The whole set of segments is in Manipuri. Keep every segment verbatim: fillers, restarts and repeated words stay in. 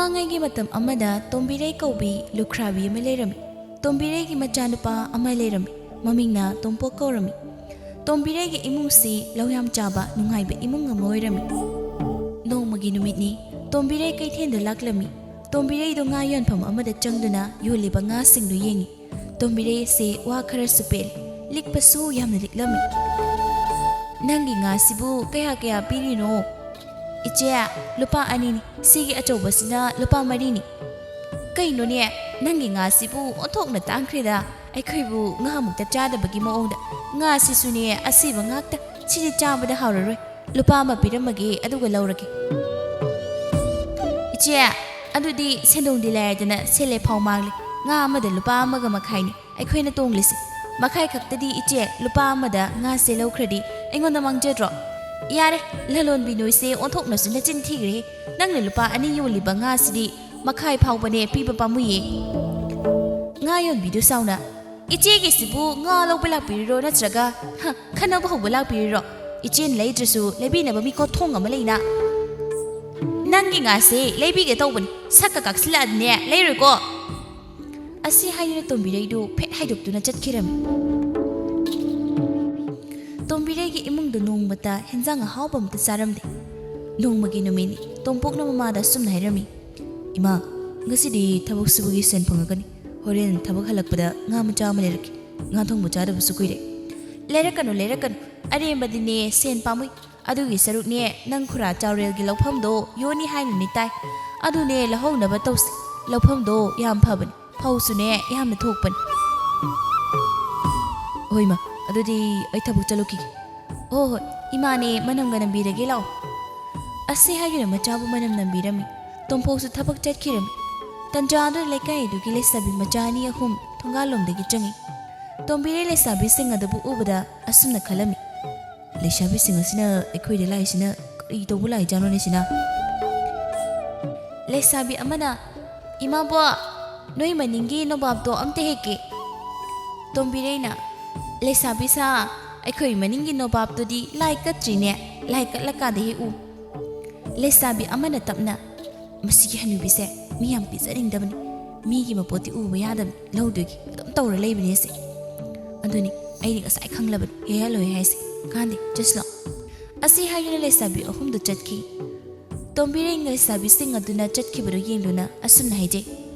ꯃꯃꯥꯡꯉꯩꯒꯤ ꯃꯇꯝ ꯑꯃꯗ ꯇꯣꯝꯕꯤꯔꯩ ꯀꯧꯕꯤ ꯂꯨꯈ꯭ꯔꯥꯕꯤ ꯑꯃ ꯂꯩꯔꯝꯃꯤ꯫ ꯇꯣꯝꯕꯤꯔꯩꯒꯤ ꯃꯆꯥꯅꯨꯄꯥ ꯑꯃ ꯂꯩꯔꯝꯃꯤ꯫ ꯃꯃꯤꯡꯅ ꯇꯣꯝꯄꯣꯛ ꯀꯧꯔꯝꯃꯤ꯫ ꯇꯣꯝꯕꯤꯔꯩꯒꯤ ꯏꯃꯨꯡꯁꯤ ꯂꯧ ꯌꯥꯝ ꯆꯥꯕ ꯅꯨꯡꯉꯥꯏꯕ ꯏꯃꯨꯡ ꯑꯃ ꯑꯣꯏꯔꯝꯃꯤ꯫ ꯅꯣꯡꯃꯒꯤ ꯅꯨꯃꯤꯠꯅꯤ꯫ ꯇꯣꯝꯕꯤꯔꯩ ꯀꯩꯊꯦꯜꯗ ꯂꯥꯛꯂꯝꯃꯤ꯫ ꯇꯣꯝꯕꯤꯔꯩꯗꯣ ꯉꯥ ꯌꯣꯟꯐꯝ ꯑꯃꯗ ꯆꯪꯗꯨꯅ ꯌꯣꯜꯂꯤꯕ ꯉꯥꯁꯤꯡꯗꯨ ꯌꯦꯡꯉꯤ꯫ ꯇꯣꯝꯕꯤꯔꯩ ꯑꯁꯤ ꯋꯥ ꯈꯔꯁꯨ ꯄꯦꯠꯂꯤ꯫ ꯂꯤꯛꯄꯁꯨ ꯌꯥꯝꯅ ꯂꯤꯛꯂꯝꯃꯤ꯫ "ꯅꯪꯒꯤ ꯉꯥꯁꯤꯕꯨ ꯀꯌꯥ ꯀꯌꯥ ꯄꯤꯔꯤꯅꯣ?" "ꯏꯆꯦ, ꯂꯨꯄꯥ ꯑꯅꯤꯅꯤ꯫ ꯁꯤꯒꯤ ꯑꯆꯧꯕꯁꯤꯅ ꯂꯨꯄꯥ ꯃꯔꯤꯅꯤ꯫" "ꯀꯩꯅꯣꯅꯦ, ꯅꯪꯒꯤ ꯉꯥꯁꯤꯕꯨ ꯑꯣꯟꯊꯣꯛꯅ ꯇꯥꯡꯈ꯭ꯔꯦꯗ꯫ ꯑꯩꯈꯣꯏꯕꯨ ꯉꯥꯃꯨꯛꯇ ꯆꯥꯗꯕꯒꯤ ꯃꯑꯣꯡꯗ꯫ ꯉꯥꯁꯤꯁꯨꯅꯦ, ꯑꯁꯤꯕ ꯉꯥꯛꯇ꯫ ꯁꯤꯗꯤ ꯆꯥꯕꯗ ꯍꯥꯎꯔꯔꯣꯏ꯫ ꯂꯨꯄꯥ ꯑꯃ ꯄꯤꯔꯝꯃꯒꯦ, ꯑꯗꯨꯒ ꯂꯧꯔꯒꯦ꯫" "ꯏꯆꯦ, ꯑꯗꯨꯗꯤ ꯁꯦꯟꯗꯣꯡꯗꯤ ꯂꯥꯏꯔꯗꯅ ꯁꯦꯜꯂꯦ ꯐꯥꯎ ꯃꯥꯡꯂꯦ꯫ ꯉꯥ ꯑꯃꯗ ꯂꯨꯄꯥ ꯑꯃꯒ ꯃꯈꯥꯏꯅꯤ ꯑꯩꯈꯣꯏꯅ ꯇꯣꯡꯂꯤꯁꯦ꯫ ꯃꯈꯥꯏ ꯈꯛꯇꯗꯤ ꯏꯆꯦ, ꯂꯨꯄꯥ ꯑꯃꯗ ꯉꯥꯁꯦ ꯂꯧꯈ꯭ꯔꯗꯤ ꯑꯩꯉꯣꯟꯗ ꯃꯥꯡꯖꯗ꯭ꯔꯣ?" "ꯌꯥꯔꯦ, ꯂꯂꯣꯟꯕꯤ ꯅꯣꯏꯁꯦ ꯑꯣꯟꯊꯣꯛꯅꯁꯨ ꯅꯆꯤꯟ ꯊꯤꯈ꯭ꯔꯦ꯫ ꯅꯪꯅ ꯂꯨꯄꯥ ꯑꯅꯤ ꯌꯣꯜꯂꯤꯕ ꯉꯥꯁꯤꯗꯤ ꯃꯈꯥꯏ ꯐꯥꯎꯕꯅꯦ ꯄꯤꯕ ꯄꯥꯝꯃꯨꯏꯌꯦ꯫" ꯉꯥ ꯌꯣꯟꯕꯤꯗꯨ ꯁꯥꯎꯅ, "ꯏꯆꯦꯒꯤꯁꯤꯕꯨ ꯉꯥ ꯂꯧꯕ ꯂꯥꯛꯄꯤꯔꯤꯔꯣ, ꯅꯠꯇ꯭ꯔꯒ, ꯍ, ꯈꯠꯅꯕ ꯍꯧꯕ ꯂꯥꯛꯄꯤꯔꯤꯔꯣ? ꯏꯆꯦꯅ ꯂꯩꯗ꯭ꯔꯁꯨ ꯂꯩꯕꯤꯅꯕ ꯃꯤꯀꯣ ꯊꯣꯡ ꯑꯃ ꯂꯩꯅ꯫ ꯅꯪꯒꯤ ꯉꯥꯁꯦ ꯂꯩꯕꯤꯒꯦ ꯇꯧꯕꯅꯤ, ꯁꯛꯀ ꯀꯥꯛꯁꯤꯜꯂꯛꯑꯗꯤꯅꯦ ꯂꯩꯔꯣꯏꯀꯣ꯫" ꯑꯁꯤ ꯍꯥꯏꯗꯨꯅ ꯇꯣꯝꯕꯤꯔꯩꯗꯨ ꯐꯦꯠ ꯍꯥꯏꯗꯣꯛꯇꯨꯅ ꯆꯠꯈꯤꯔꯝꯃꯤ꯫ ꯇꯣꯝꯕꯤꯔꯩꯒꯤ ꯏꯃꯨꯡꯗ ꯅꯣꯡꯃꯇ ꯍꯦꯟꯖꯥꯡ ꯑꯍꯥꯎꯕ ꯑꯃꯇ ꯆꯥꯔꯝꯗꯦ꯫ ꯅꯣꯡꯃꯒꯤ ꯅꯨꯃꯤꯠꯅꯤ꯫ ꯇꯣꯝꯄꯣꯛꯅ ꯃꯃꯥꯗ ꯑꯁꯨꯝꯅ ꯍꯥꯏꯔꯝꯃꯤ, "ꯏꯃꯥ, ꯉꯁꯤꯗꯤ ꯊꯕꯛ ꯁꯨꯕꯒꯤ ꯁꯦꯟ ꯐꯪꯉꯒꯅꯤ꯫ ꯍꯣꯔꯦꯟ ꯊꯕꯛ ꯍꯜꯂꯛꯄꯗ ꯉꯥ ꯃꯆꯥ ꯑꯃ ꯂꯩꯔꯛꯀꯦ꯫ ꯉꯥ ꯊꯣꯡꯕ ꯆꯥꯗꯕꯁꯨ ꯀꯨꯏꯔꯦ꯫" "ꯂꯩꯔꯛꯀꯅꯨ, ꯂꯩꯔꯛꯀꯅꯨ꯫ ꯑꯔꯦꯝꯕꯗꯤꯅꯦ ꯁꯦꯟ ꯄꯥꯝꯃꯨꯏ꯫ ꯑꯗꯨꯒꯤ ꯁꯔꯨꯛꯅꯦ, ꯅꯪ ꯈꯨꯔꯥ ꯆꯥꯎꯔꯦꯜꯒꯤ ꯂꯧꯐꯝꯗꯣ ꯌꯣꯟꯅꯤ ꯍꯥꯏꯅꯅꯦ ꯇꯥꯏ꯫ ꯑꯗꯨꯅꯦ ꯂꯧꯍꯧꯅꯕ ꯇꯧꯁꯤ꯫ ꯂꯧꯐꯝꯗꯣ ꯌꯥꯝ ꯐꯕꯅꯤ꯫ ꯐꯧꯁꯨꯅꯦ ꯌꯥꯝꯅ ꯊꯣꯛꯄꯅꯤ꯫" "ꯍꯣꯏ ꯏꯃꯥ, ꯑꯗꯨꯗꯤ ꯑꯩ ꯊꯕꯛ ꯆꯠꯂꯨꯈꯤꯒꯦ꯫" "ꯍꯣ ꯍꯣꯏ, ꯏꯃꯥꯅꯦ ꯃꯅꯝꯒ ꯅꯝꯕꯤꯔꯒꯦ, ꯂꯥꯛꯑꯣ꯫" ꯑꯁꯤ ꯍꯥꯏꯗꯨꯅ ꯃꯆꯥꯕꯨ ꯃꯅꯝ ꯅꯝꯕꯤꯔꯝꯃꯤ꯫ ꯇꯣꯝꯄꯣꯛꯁꯨ ꯊꯕꯛ ꯆꯠꯈꯤꯔꯝꯃꯤ꯫ ꯇꯟꯖꯥ ꯑꯗꯨꯗ ꯂꯩꯀꯥꯏ ꯑꯗꯨꯒꯤ ꯂꯩꯁꯥꯕꯤ ꯃꯆꯥ ꯑꯅꯤ ꯑꯍꯨꯝ ꯊꯣꯡꯒꯥꯜꯂꯣꯝꯗꯒꯤ ꯆꯪꯉꯤ꯫ ꯇꯣꯝꯕꯤꯔꯩ ꯂꯩꯁꯥꯕꯤꯁꯤꯡ ꯑꯗꯨꯕꯨ ꯎꯕꯗ ꯑꯁꯨꯝꯅ ꯈꯜꯂꯝꯃꯤ, "ꯂꯩꯁꯥꯕꯤꯁꯤꯡ ꯑꯁꯤꯅ ꯑꯩꯈꯣꯏꯗ ꯂꯥꯛꯏꯁꯤꯅ ꯀꯔꯤ ꯇꯧꯕ ꯂꯥꯛꯏꯖꯥꯠꯅꯣꯅꯦ ꯁꯤꯅ?" ꯂꯩꯁꯥꯕꯤ ꯑꯃꯅ, "ꯏꯃꯥꯕꯣꯛ, ꯅꯣꯏ ꯃꯅꯤꯡꯒꯤ ꯅꯣꯕꯥꯞꯇꯣ ꯑꯝꯇ ꯍꯦꯛꯀꯦ꯫" ꯇꯣꯝꯕꯤꯔꯩꯅ, "ꯂꯩꯁꯥꯕꯤ ꯁꯥ, ꯑꯩꯈꯣꯏ ꯃꯅꯤꯡꯒꯤ ꯅꯣꯕꯥꯞꯇꯨꯗꯤ ꯂꯥꯏ ꯀꯠꯇ꯭ꯔꯤꯅꯦ, ꯂꯥꯏ ꯀꯠꯂꯀꯥꯟꯗ ꯍꯦꯛꯎ꯫" ꯂꯩꯁꯥꯕꯤ ꯑꯃꯅ ꯇꯞꯅ, "ꯃꯁꯤꯒꯤ ꯍꯅꯨꯕꯤꯁꯦ ꯃꯤ ꯌꯥꯝ ꯄꯤꯖꯅꯤꯡꯗꯕꯅꯤ, ꯃꯤꯒꯤ ꯃꯄꯣꯠꯇꯤ ꯎꯕ ꯌꯥꯗꯕꯅꯤ, ꯂꯧꯗꯣꯏꯒꯤ ꯑꯗꯨꯝ ꯇꯧꯔ ꯂꯩꯕꯅꯦ ꯑꯁꯦ꯫ ꯑꯗꯨꯅꯤ ꯑꯩꯗꯤ ꯉꯁꯥꯏ ꯈꯪꯂꯕꯅꯤ ꯍꯦꯛꯍꯜꯂꯣꯏ ꯍꯥꯏꯁꯦ꯫ ꯀꯥꯟꯗꯦ, ꯆꯠꯁꯤꯂꯣ"꯫ ꯑꯁꯤ ꯍꯥꯏꯗꯨꯅ ꯂꯩꯁꯥꯕꯤ ꯑꯍꯨꯝꯗꯨ ꯆꯠꯈꯤ꯫ ꯇꯣꯝꯕꯤꯔꯩꯅ ꯂꯩꯁꯥꯕꯤꯁꯤꯡ ꯑꯗꯨꯅ ꯆꯠꯈꯤꯕꯗꯨ ꯌꯦꯡꯗꯨꯅ ꯑꯁꯨꯝꯅ ꯍꯥꯏꯖꯩ,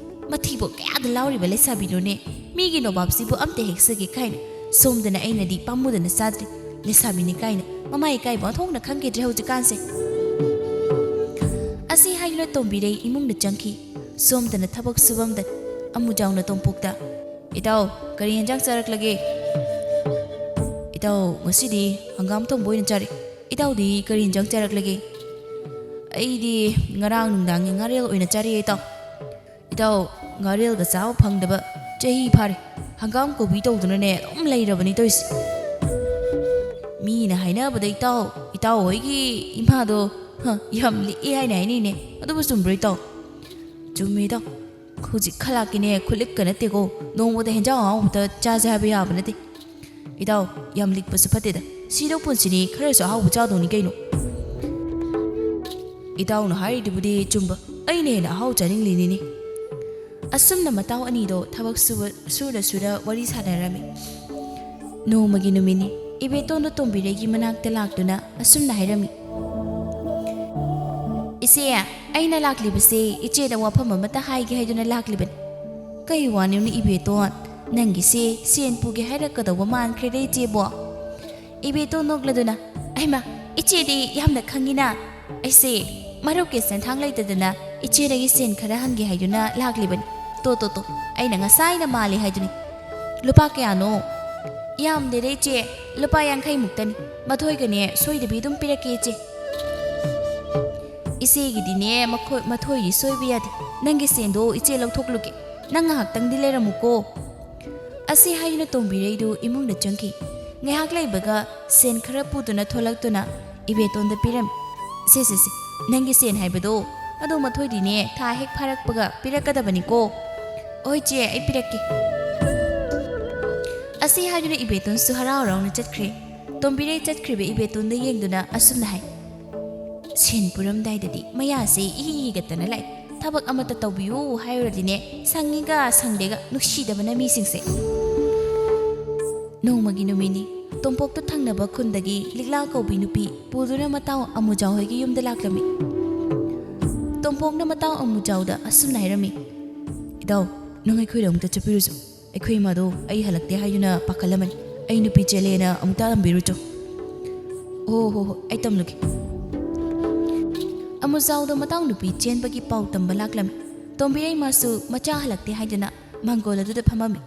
"ꯃꯊꯤꯕꯣꯡ ꯀꯌꯥꯗ ꯂꯥꯎꯔꯤꯕ ꯂꯩꯁꯥꯕꯤꯅꯣꯅꯦ? ꯃꯤꯒꯤ ꯅꯣꯕꯥꯞꯁꯤꯕꯨ ꯑꯝꯇ ꯍꯦꯛꯆꯒꯦ ꯀꯥꯏꯅ꯫ ꯁꯣꯝꯗꯅ ꯑꯩꯅꯗꯤ ꯄꯥꯝꯃꯨꯗꯅ ꯆꯥꯗ꯭ꯔꯤ꯫ ꯂꯩꯁꯥꯕꯤꯅꯤ ꯀꯥꯏꯅ ꯃꯃꯥ ꯏꯀꯥꯏꯕ ꯑꯣꯟꯊꯣꯛꯅ ꯈꯪꯈꯤꯗ꯭ꯔꯦ ꯍꯧꯖꯤꯛꯀꯥꯟꯁꯦ"꯫ ꯑꯁꯤ ꯍꯥꯏꯗꯨꯅ ꯇꯣꯝꯕꯤꯔꯩ ꯏꯃꯨꯡꯗ ꯆꯪꯈꯤ꯫ ꯁꯣꯝꯗꯅ ꯊꯕꯛ ꯁꯨꯐꯝꯗ ꯑꯃꯨꯖꯥꯎꯅ ꯇꯣꯝꯄꯣꯛꯇ, "ꯏꯇꯥꯎ, ꯀꯔꯤ ꯌꯦꯟꯖꯥꯡ ꯆꯥꯔꯛꯂꯒꯦ?" "ꯏꯇꯥꯎ, ꯉꯁꯤꯗꯤ ꯍꯪꯒꯥꯝ ꯊꯣꯡꯕ ꯑꯣꯏꯅ ꯆꯥꯔꯦ꯫ ꯏꯇꯥꯎꯗꯤ ꯀꯔꯤ ꯌꯦꯟꯖꯥꯡ ꯆꯥꯔꯛꯂꯒꯦ?" "ꯑꯩꯗꯤ ꯉꯔꯥꯡ ꯅꯨꯡꯗꯥꯡꯒꯤ ꯉꯥꯔꯦꯜ ꯑꯣꯏꯅ ꯆꯥꯔꯛꯑꯦ, ꯏꯇꯥꯎ"꯫ "ꯏꯇꯥꯎ, ꯉꯥꯔꯦꯜꯒ ꯆꯥꯕ ꯐꯪꯗꯕ ꯆꯍꯤ ꯐꯥꯔꯦ꯫ ꯍꯪꯒꯥꯝ ꯀꯣꯕꯤ ꯇꯧꯗꯨꯅꯅꯦ ꯑꯗꯨꯝ ꯂꯩꯔꯕꯅꯤ ꯇꯧꯔꯤꯁꯦ꯫ ꯃꯤꯅ ꯍꯥꯏꯅꯕꯗ ꯏꯇꯥꯎ, ꯏꯇꯥꯎ ꯍꯣꯏꯒꯤ ꯏꯃꯥꯗꯣ, ꯍ, ꯌꯥꯝ ꯂꯤꯛꯑꯦ ꯍꯥꯏꯅ ꯍꯥꯏꯅꯩꯅꯦ꯫ ꯑꯗꯨꯕꯨ ꯆꯨꯝꯕ꯭ꯔꯣ ꯏꯇꯥꯎ?" "ꯆꯨꯝꯃꯦ ꯏꯇꯥꯎ꯫ ꯍꯧꯖꯤꯛ ꯈꯂꯥꯛꯀꯤꯅꯦ ꯈꯨꯂꯤꯛꯀ ꯅꯠꯇꯦꯀꯣ꯫ ꯅꯣꯡꯃꯗ ꯍꯦꯟꯖꯥꯡ ꯑꯍꯥꯎꯕꯇ ꯆꯥꯁꯦ ꯍꯥꯏꯕ ꯌꯥꯕ ꯅꯠꯇꯦ꯫ ꯏꯇꯥꯎ, ꯌꯥꯝ ꯂꯤꯛꯄꯁꯨ ꯐꯠꯇꯦꯗ꯫ ꯁꯤꯗꯧ ꯄꯨꯟꯁꯤꯅꯤ, ꯈꯔꯁꯨ ꯑꯍꯥꯎꯕ ꯆꯥꯗꯧꯅꯤ ꯀꯩꯅꯣ"꯫ "ꯏꯇꯥꯎꯅ ꯍꯥꯏꯔꯤꯗꯨꯕꯨꯗꯤ ꯆꯨꯝꯕ꯫ ꯑꯩꯅ ꯍꯦꯟꯅ ꯑꯍꯥꯎ ꯆꯥꯅꯤꯡꯂꯤꯅꯤꯅꯦ"꯫ ꯑꯁꯨꯝꯅ ꯃꯇꯥꯎ ꯑꯅꯤꯗꯣ ꯊꯕꯛ ꯁꯨꯕ, ꯁꯨꯔ ꯁꯨꯔ ꯋꯥꯔꯤ ꯁꯥꯟꯅꯔꯝꯃꯤ꯫ ꯅꯣꯡꯃꯒꯤ ꯅꯨꯃꯤꯠꯅꯤ꯫ ꯏꯕꯦꯇꯣꯟꯗꯣ ꯇꯣꯝꯕꯤꯔꯩꯒꯤ ꯃꯅꯥꯛꯇ ꯂꯥꯛꯇꯨꯅ ꯑꯁꯨꯝꯅ ꯍꯥꯏꯔꯝꯃꯤ, "ꯏꯆꯦ, ꯑꯩꯅ ꯂꯥꯛꯂꯤꯕꯁꯦ ꯏꯆꯦꯗ ꯋꯥꯐꯝ ꯑꯃꯇ ꯍꯥꯏꯒꯦ ꯍꯥꯏꯗꯨꯅ ꯂꯥꯛꯂꯤꯕꯅꯤ"꯫ "ꯀꯩ ꯋꯥꯅꯣꯅꯦ ꯏꯕꯦꯇꯣꯟ? ꯅꯪꯒꯤꯁꯦ ꯁꯦꯟ ꯄꯨꯒꯦ ꯍꯥꯏꯔꯛꯀꯗꯧꯕ ꯃꯥꯟꯈ꯭ꯔꯦꯗ ꯏꯆꯦꯕꯣ"꯫ ꯏꯕꯦꯇꯣꯟ ꯅꯣꯛꯂꯗꯨꯅ, "ꯑꯩꯃ, ꯏꯆꯦꯗꯤ ꯌꯥꯝꯅ ꯈꯪꯉꯤꯅ꯫ ꯑꯩꯁꯦ ꯃꯔꯨꯞꯀꯤ ꯁꯦꯟꯊꯥꯡ ꯂꯩꯇꯗꯅ ꯏꯆꯦꯗꯒꯤ ꯁꯦꯟ ꯈꯔ ꯍꯪꯒꯦ ꯍꯥꯏꯗꯨꯅ ꯂꯥꯛꯂꯤꯕꯅꯤ꯫ ꯇꯣ, ꯇꯣ, ꯇꯣ, ꯑꯩꯅ ꯉꯁꯥꯏꯅ ꯃꯥꯜꯂꯤ ꯍꯥꯏꯗꯨꯅꯤ꯫ ꯂꯨꯄꯥ ꯀꯌꯥꯅꯣ?" "ꯌꯥꯝꯗꯦꯗ ꯏꯆꯦ, ꯂꯨꯄꯥ ꯌꯥꯡꯈꯩ ꯃꯨꯛꯇꯅꯤ꯫ ꯃꯊꯣꯏꯒꯅꯦ ꯁꯣꯏꯗꯕꯤ ꯑꯗꯨꯝ ꯄꯤꯔꯛꯀꯦ ꯏꯆꯦ"꯫ "ꯏꯆꯦꯒꯤꯗꯤꯅꯦ ꯃꯈꯣꯏ, ꯃꯊꯣꯏꯗꯤ ꯁꯣꯏꯕ ꯌꯥꯗꯦ꯫ ꯅꯪꯒꯤ ꯁꯦꯟꯗꯣ ꯏꯆꯦ ꯂꯧꯊꯣꯛꯂꯨꯒꯦ꯫ ꯅꯪ ꯉꯥꯏꯍꯥꯛꯇꯪꯗꯤ ꯂꯩꯔꯝꯃꯨꯀꯣ"꯫ ꯑꯁꯤ ꯍꯥꯏꯗꯨꯅ ꯇꯣꯝꯕꯤꯔꯩꯗꯨ ꯏꯃꯨꯡꯗ ꯆꯪꯈꯤ꯫ ꯉꯥꯏꯍꯥꯛ ꯂꯩꯕꯒ ꯁꯦꯟ ꯈꯔ ꯄꯨꯗꯨꯅ ꯊꯣꯛꯂꯛꯇꯨꯅ ꯏꯕꯦꯇꯣꯟꯗ ꯄꯤꯔꯝꯃꯤ꯫ "ꯁꯦ, ꯁꯦ, ꯁꯦ, ꯅꯪꯒꯤ ꯁꯦꯟ ꯍꯥꯏꯕꯗꯣ, ꯑꯗꯣ ꯃꯊꯣꯏꯗꯤꯅꯦ ꯊꯥ ꯍꯦꯛ ꯐꯥꯔꯛꯄꯒ ꯄꯤꯔꯛꯀꯗꯕꯅꯤꯀꯣ"꯫ "ꯍꯣꯏ ꯆꯦ, ꯑꯩ ꯄꯤꯔꯛꯀꯦ"꯫ ꯑꯁꯤ ꯍꯥꯏꯗꯨꯅ ꯏꯕꯦꯇꯣꯟꯁꯨ ꯍꯔꯥꯎ ꯍꯔꯥꯎꯅ ꯆꯠꯈ꯭ꯔꯦ꯫ ꯇꯣꯝꯕꯤꯔꯩ ꯆꯠꯈ꯭ꯔꯤꯕ ꯏꯕꯦꯇꯣꯟꯗ ꯌꯦꯡꯗꯨꯅ ꯑꯁꯨꯝꯅ ꯍꯥꯏ, ꯁꯦꯟ ꯄꯨꯔꯝꯗꯥꯏꯗꯗꯤ ꯃꯌꯥꯁꯦ ꯏꯍꯤ ꯍꯤꯒꯠꯇꯅ ꯂꯥꯛꯑꯦ꯫ ꯊꯕꯛ ꯑꯃꯠꯇ ꯇꯧꯕꯤꯌꯨ ꯍꯥꯏꯔꯨꯔꯗꯤꯅꯦ, ꯁꯪꯉꯤꯒ ꯁꯪꯗꯦꯒ, ꯅꯨꯡꯁꯤꯗꯕꯅ ꯃꯤꯁꯤꯡꯁꯦ꯫ ꯅꯣꯡꯃꯒꯤ ꯅꯨꯃꯤꯠꯅꯤ꯫ ꯇꯣꯝꯄꯣꯛꯇ ꯊꯪꯅꯕ ꯈꯨꯟꯗꯒꯤ ꯂꯤꯛꯂꯥ ꯀꯧꯕꯤ ꯅꯨꯄꯤ ꯄꯨꯗꯨꯅ ꯃꯇꯥꯎ ꯑꯃꯨꯖꯥꯎ ꯍꯣꯏꯒꯤ ꯌꯨꯝꯗ ꯂꯥꯛꯂꯝꯃꯤ꯫ ꯇꯣꯝꯄꯣꯛꯅ ꯃꯇꯥꯎ ꯑꯃꯨꯖꯥꯎꯗ ꯑꯁꯨꯝꯅ ꯍꯥꯏꯔꯝꯃꯤ, "ꯏꯇꯥꯎ, ꯅꯪ ꯑꯩꯈꯣꯏꯗ ꯑꯃꯨꯛꯇ ꯆꯠꯄꯤꯔꯨꯆꯣ꯫ ꯑꯩꯈꯣꯏ ꯏꯃꯥꯗꯣ ꯑꯩ ꯍꯜꯂꯛꯇꯦ ꯍꯥꯏꯗꯨꯅ ꯄꯥꯈꯠꯂꯝꯃꯅꯤ꯫ ꯑꯩ ꯅꯨꯄꯤ ꯆꯦꯜꯂꯦꯅ ꯑꯃꯨꯛꯇ ꯇꯝꯕꯤꯔꯨꯆꯣ꯫" "ꯑꯣ, ꯍꯣ, ꯍꯣ, ꯑꯩ ꯇꯝꯂꯒꯦ꯫" ꯑꯃꯨꯖꯥꯎꯗ ꯃꯇꯥꯎ ꯅꯨꯄꯤ ꯆꯦꯟꯕꯒꯤ ꯄꯥꯎ ꯇꯝꯕ ꯂꯥꯛꯂꯝꯃꯤ꯫ ꯇꯣꯝꯕꯤꯔꯩ ꯃꯥꯁꯨ ꯃꯆꯥ ꯍꯜꯂꯛꯇꯦ ꯍꯥꯏꯗꯨꯅ ꯃꯥꯡꯒꯣꯜ ꯑꯗꯨꯗ ꯐꯝꯃꯝꯃꯤ꯫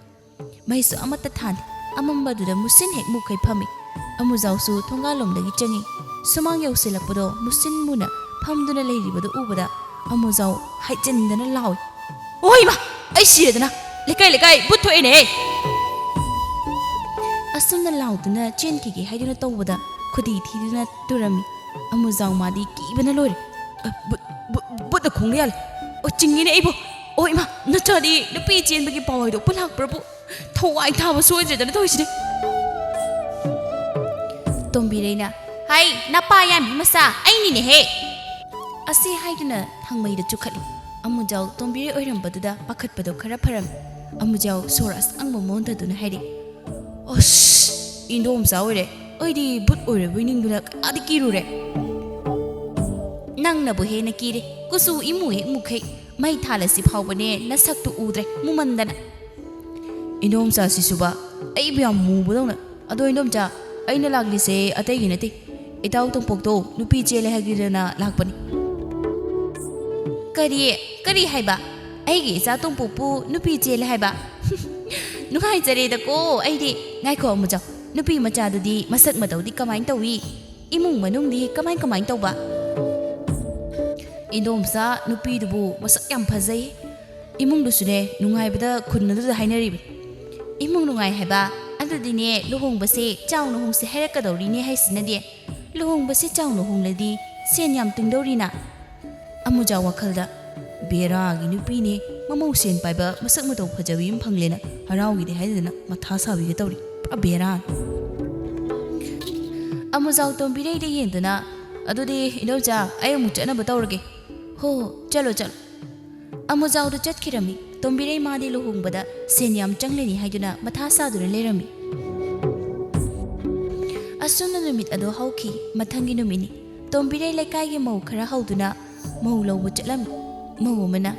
ꯃꯩꯁꯨ ꯑꯃꯠꯇ ꯊꯥꯟꯗꯦ꯫ ꯑꯃꯝꯕꯗꯨꯗ ꯃꯨꯁꯤꯟ ꯍꯦꯛ ꯃꯨꯈꯩ ꯐꯝꯃꯤ꯫ ꯑꯃꯨꯖꯥꯎꯁꯨ ꯊꯣꯡꯒꯥꯜꯂꯣꯝꯗꯒꯤ ꯆꯪꯉꯤ꯫ ꯁꯨꯃꯥꯡ ꯌꯧꯁꯤꯜꯂꯛꯄꯗꯣ ꯃꯨꯁꯤꯟ ꯃꯨꯅ ꯐꯝꯗꯨꯅ ꯂꯩꯔꯤꯕꯗꯨ ꯎꯕꯗ ꯑꯃꯨꯖꯥꯎ ꯍꯥꯏꯖꯤꯟꯗꯅ ꯂꯥꯎꯏ, "ꯑꯣ ꯏꯃꯥ! ꯑꯩ ꯁꯤꯔꯦꯗꯅ! ꯂꯩꯀꯥꯏ ꯂꯩꯀꯥꯏ ꯚꯨꯠ ꯊꯣꯛꯑꯦꯅꯦ!" ꯑꯁꯨꯝꯅ ꯂꯥꯎꯗꯨꯅ ꯆꯦꯟꯈꯤꯒꯦ ꯍꯥꯏꯗꯨꯅ ꯇꯧꯕꯗ ꯈꯨꯗꯤ ꯊꯤꯗꯨꯅ ꯇꯨꯔꯝꯃꯤ꯫ ꯑꯃꯨꯖꯥꯎ ꯃꯥꯗꯤ ꯀꯤꯕꯅ ꯂꯣꯏꯔꯦ꯫ "ꯑ, ꯚꯨꯠ, ꯚꯨꯠ, ꯚꯨꯠꯅ ꯈꯣꯡꯕ ꯌꯥꯜꯂꯦ꯫ ꯑꯣ, ꯆꯤꯡꯉꯤꯅꯦ ꯑꯩꯕꯨ꯫ ꯑꯣ ꯏꯃꯥ, ꯅꯆꯥꯗꯤ ꯅꯨꯄꯤ ꯆꯦꯟꯕꯒꯤ ꯄꯥꯎ ꯍꯥꯏꯗꯣꯛꯄ ꯂꯥꯛꯄ꯭ꯔꯕꯨ? ꯊꯋꯥꯏ ꯊꯥꯕ ꯁꯣꯏꯗ꯭ꯔꯦꯗꯅ ꯇꯧꯔꯤꯁꯤꯗꯤ꯫" ꯇꯣꯝꯕꯤꯔꯩꯅ, "ꯍꯩ, ꯅꯄꯥ ꯌꯥꯟꯕꯤ ꯃꯆꯥ, ꯑꯩꯅꯤꯅꯦꯍꯦ!" ꯑꯁꯤ ꯍꯥꯏꯗꯨꯅ ꯊꯥꯡꯃꯩꯗ ꯆꯨꯈꯠꯂꯤ꯫ ꯑꯃꯨꯖꯥꯎ ꯇꯣꯝꯕꯤꯔꯩ ꯑꯣꯏꯔꯝꯕꯗꯨꯗ ꯄꯥꯈꯠꯄꯗꯣ ꯈꯔ ꯐꯔꯝꯃꯤ꯫ ꯑꯃꯨꯖꯥꯎ ꯁꯣꯔ ꯑꯁꯥꯡꯕ ꯑꯃ ꯍꯣꯟꯊꯗꯨꯅ ꯍꯥꯏꯔꯦ, "ꯑꯁ, ꯏꯟꯗꯣꯝꯆꯥ ꯑꯣꯏꯔꯦ꯫ ꯑꯩꯗꯤ ꯚꯨꯠ ꯑꯣꯏꯔꯕꯣꯏ ꯅꯤꯡꯗꯨꯅ ꯀꯌꯥꯗꯤ ꯀꯤꯔꯨꯔꯦ꯫ ꯅꯪꯅꯕꯨ ꯍꯦꯟꯅ ꯀꯤꯔꯦ꯫ ꯀꯨꯆꯨ ꯏꯃꯨ ꯍꯦꯛ ꯃꯨꯈꯩ꯫ ꯃꯩ ꯊꯥꯜꯂꯁꯤ ꯐꯥꯎꯕꯅꯦ ꯅꯁꯛꯇꯨ ꯎꯗ꯭ꯔꯦ, ꯃꯨꯃꯟꯗꯅ꯫" "ꯏꯟꯗꯣꯝꯆꯥꯁꯤꯁꯨꯕ, ꯑꯩꯕꯨ ꯌꯥꯝ ꯃꯨꯕꯗꯧꯅ꯫ ꯑꯗꯣ ꯏꯟꯗꯣꯝꯆꯥ, ꯑꯩꯅ ꯂꯥꯛꯂꯤꯁꯦ ꯑꯇꯩꯒꯤ ꯅꯠꯇꯦ꯫ ꯏꯇꯥꯎ ꯇꯣꯝꯄꯣꯛꯇꯣ ꯅꯨꯄꯤ ꯆꯦꯜꯂꯦ ꯍꯥꯏꯒꯦꯗꯅ ꯂꯥꯛꯄꯅꯤ꯫" "ꯀꯔꯤ, ꯀꯔꯤ ꯍꯥꯏꯕ? ꯑꯩꯒꯤ ꯏꯆꯥ ꯇꯣꯝꯄꯣꯛꯄꯨ ꯅꯨꯄꯤ ꯆꯦꯜꯂꯦ ꯍꯥꯏꯕ? ꯅꯨꯡꯉꯥꯏꯖꯔꯦꯗꯀꯣ ꯑꯩꯗꯤ꯫ ꯉꯥꯏꯈꯣ ꯑꯃꯨꯖꯥꯎ, ꯅꯨꯄꯤ ꯃꯆꯥꯗꯨꯗꯤ ꯃꯁꯛ ꯃꯇꯧꯗꯤ ꯀꯃꯥꯏꯅ ꯇꯧꯏ? ꯏꯃꯨꯡ ꯃꯅꯨꯡꯗꯤ ꯀꯃꯥꯏ ꯀꯃꯥꯏꯅ ꯇꯧꯕ?" "ꯏꯟꯗꯣꯝꯆꯥ, ꯅꯨꯄꯤꯗꯨꯕꯨ ꯃꯁꯛ ꯌꯥꯝ ꯐꯖꯩ꯫ ꯏꯃꯨꯡꯗꯨꯁꯨꯅꯦ ꯅꯨꯡꯉꯥꯏꯕꯗ ꯈꯨꯟ ꯑꯗꯨꯗ ꯍꯥꯏꯅꯔꯤꯕꯅꯤ꯫" "ꯏꯃꯨꯡ ꯅꯨꯡꯉꯥꯏ ꯍꯥꯏꯕ? ꯑꯗꯨꯗꯤꯅꯦ ꯂꯨꯍꯣꯡꯕꯁꯦ ꯆꯥꯎꯅ ꯍꯣꯡꯁꯦ ꯍꯥꯏꯔꯛꯀꯗꯧꯔꯤꯅꯦ ꯍꯥꯏꯁꯤꯅꯗꯤ꯫ ꯂꯨꯍꯣꯡꯕꯁꯦ ꯆꯥꯎꯅ ꯍꯣꯡꯂꯗꯤ ꯁꯦꯟ ꯌꯥꯝ ꯇꯤꯡꯗꯧꯔꯤꯅ꯫" ꯑꯃꯨꯖꯥꯎ ꯋꯥꯈꯜꯗ, "ꯕꯦꯔꯥꯒꯤ ꯅꯨꯄꯤꯅꯦ, ꯃꯃꯧ ꯁꯦꯟ ꯄꯥꯏꯕ ꯃꯁꯛ ꯃꯇꯧ ꯐꯖꯕꯤ ꯑꯃ ꯐꯪꯂꯦꯅ ꯍꯔꯥꯎꯈꯤꯗꯦ ꯍꯥꯏꯗꯅ ꯃꯊꯥ ꯁꯥꯕꯤꯒꯦ ꯇꯧꯔꯤ꯫ ꯄꯨꯔꯥ ꯕꯦꯔꯥꯅꯤ꯫" ꯑꯃꯨꯖꯥꯎ ꯇꯣꯝꯕꯤꯔꯩꯗ ꯌꯦꯡꯗꯨꯅ, ꯑꯗꯨꯗꯤ ꯏꯅꯧꯆꯥ, ꯑꯩ ꯑꯃꯨꯛ ꯆꯠꯅꯕ ꯇꯧꯔꯒꯦ꯫ ꯍꯣ ꯍꯣ, ꯆꯠꯂꯣ ꯆꯠꯂꯣ꯫ ꯑꯃꯨꯖꯥꯎꯗꯨ ꯆꯠꯈꯤꯔꯝꯃꯤ꯫ ꯇꯣꯝꯕꯤꯔꯩ ꯃꯥꯗꯤ ꯂꯨꯍꯣꯡꯕꯗ ꯁꯦꯟ ꯌꯥꯝ ꯆꯪꯂꯅꯤ ꯍꯥꯏꯗꯨꯅ ꯃꯊꯥ ꯁꯥꯗꯨꯅ ꯂꯩꯔꯝꯃꯤ꯫ ꯑꯁꯨꯝꯅ ꯅꯨꯃꯤꯠ ꯑꯗꯨ ꯍꯧꯈꯤ꯫ ꯃꯊꯪꯒꯤ ꯅꯨꯃꯤꯠꯅꯤ꯫ ꯇꯣꯝꯕꯤꯔꯩ ꯂꯩꯀꯥꯏꯒꯤ ꯃꯧ ꯈꯔ ꯍꯧꯗꯨꯅ ꯃꯧ ꯂꯧꯕ ꯆꯠꯂꯝꯃꯤ꯫ ꯃꯧ ꯑꯃꯅ,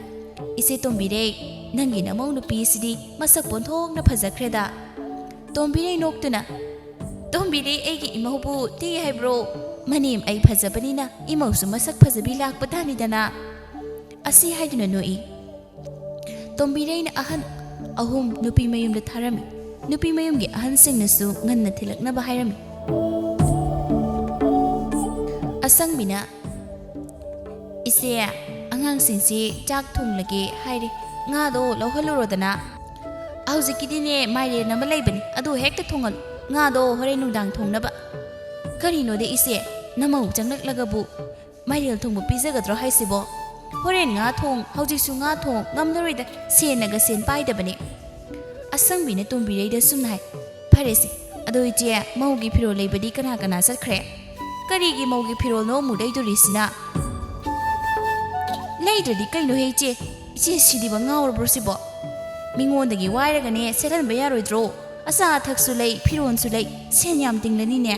"ꯏꯆꯦ ꯇꯣꯝꯕꯤꯔꯩ, ꯅꯪꯒꯤ ꯅꯃꯧ ꯅꯨꯄꯤ ꯑꯁꯤꯗꯤ ꯃꯁꯛ ꯄꯣꯟꯊꯣꯛꯅ ꯐꯖꯈ꯭ꯔꯦꯗ꯫" ꯇꯣꯝꯕꯤꯔꯩ ꯅꯣꯛꯇꯨꯅ, "ꯇꯣꯝꯕꯤꯔꯩ ꯑꯩꯒꯤ ꯏꯃꯧꯕꯨ ꯇꯦ ꯍꯥꯏꯕ꯭ꯔꯣ? ꯃꯅꯦꯝ ꯑꯩ ꯐꯖꯕꯅꯤꯅ ꯏꯃꯧꯁꯨ ꯃꯁꯛ ꯐꯖꯕꯤ ꯂꯥꯛꯄ ꯇꯥꯅꯤꯗꯅ꯫" ꯑꯁꯤ ꯍꯥꯏꯗꯨꯅ ꯅꯣꯛꯏ꯫ ꯇꯣꯝꯕꯤꯔꯩꯅ ꯑꯍꯟ ꯑꯍꯨꯝ ꯅꯨꯄꯤ ꯃꯌꯨꯝꯗ ꯊꯥꯔꯝꯃꯤ꯫ ꯅꯨꯄꯤ ꯃꯌꯨꯝꯒꯤ ꯑꯍꯟꯁꯤꯡꯅꯁꯨ ꯉꯟꯅ ꯊꯤꯜꯂꯛꯅꯕ ꯍꯥꯏꯔꯝꯃꯤ꯫ ꯑꯁꯪꯕꯤꯅ, "ꯏꯆꯦ, ꯑꯉꯥꯡꯁꯤꯡꯁꯤ ꯆꯥꯛ ꯊꯣꯡꯂꯒꯦ ꯍꯥꯏꯔꯦ꯫ ꯉꯥꯗꯣ ꯂꯧꯍꯜꯂꯨꯔꯣꯗꯅ꯫" "ꯍꯧꯖꯤꯛꯀꯤꯗꯤꯅꯦ, ꯃꯥꯏꯔꯦꯟ ꯑꯃ ꯂꯩꯕꯅꯤ, ꯑꯗꯨ ꯍꯦꯛꯇ ꯊꯣꯡꯍꯜꯂꯨ꯫ ꯉꯥꯗꯣ ꯍꯣꯔꯦꯟ ꯅꯨꯡꯗꯥꯡ ꯊꯣꯡꯅꯕ꯫" "ꯀꯔꯤꯅꯣꯗ ꯏꯆꯦ, ꯅꯃꯧ ꯆꯪꯂꯛꯂꯒꯕꯨ ꯃꯥꯏꯔꯦꯟ ꯊꯣꯡꯕ ꯄꯤꯖꯒꯗ꯭ꯔꯣ ꯍꯥꯏꯁꯤꯕꯣ? ꯍꯣꯔꯦꯟ ꯉꯥ ꯊꯣꯡ, ꯍꯧꯖꯤꯛꯁꯨ ꯉꯥ ꯊꯣꯡ, ꯉꯝꯂꯔꯣꯏꯗ, ꯁꯦꯟꯅꯒ ꯁꯦꯟ ꯄꯥꯏꯗꯕꯅꯦ꯫" ꯑꯁꯪꯕꯤꯅ ꯇꯣꯝꯕꯤꯔꯩꯗ ꯁꯨꯝꯅ ꯍꯥꯏ, "ꯐꯔꯦꯁꯦ, ꯑꯗꯣ ꯏꯆꯦ, ꯃꯧꯒꯤ ꯐꯤꯔꯣꯜ ꯂꯩꯕꯗꯤ ꯀꯅꯥ ꯀꯅꯥ ꯆꯠꯈ꯭ꯔꯦ?" "ꯀꯔꯤꯒꯤ ꯃꯧꯒꯤ ꯐꯤꯔꯣꯜꯅꯣ ꯑꯃꯨꯛ ꯂꯩꯗꯣꯔꯤꯁꯤꯅ?" "ꯂꯩꯗ꯭ꯔꯗꯤ ꯀꯩꯅꯣꯍꯦ ꯏꯆꯦ? ꯏꯆꯦ ꯁꯤꯗꯤꯕ ꯉꯥꯎꯔꯕ꯭ꯔꯣ ꯁꯤꯕꯣ? ꯃꯤꯉꯣꯟꯗꯒꯤ ꯋꯥꯏꯔꯒꯅꯦ ꯁꯦꯠꯍꯟꯕ ꯌꯥꯔꯣꯏꯗ꯭ꯔꯣ? ꯑꯆꯥ ꯑꯊꯛꯁꯨ ꯂꯩ, ꯐꯤꯔꯣꯜꯁꯨ ꯂꯩ, ꯁꯦꯟ ꯌꯥꯝ ꯇꯤꯡꯂꯅꯤꯅꯦ꯫"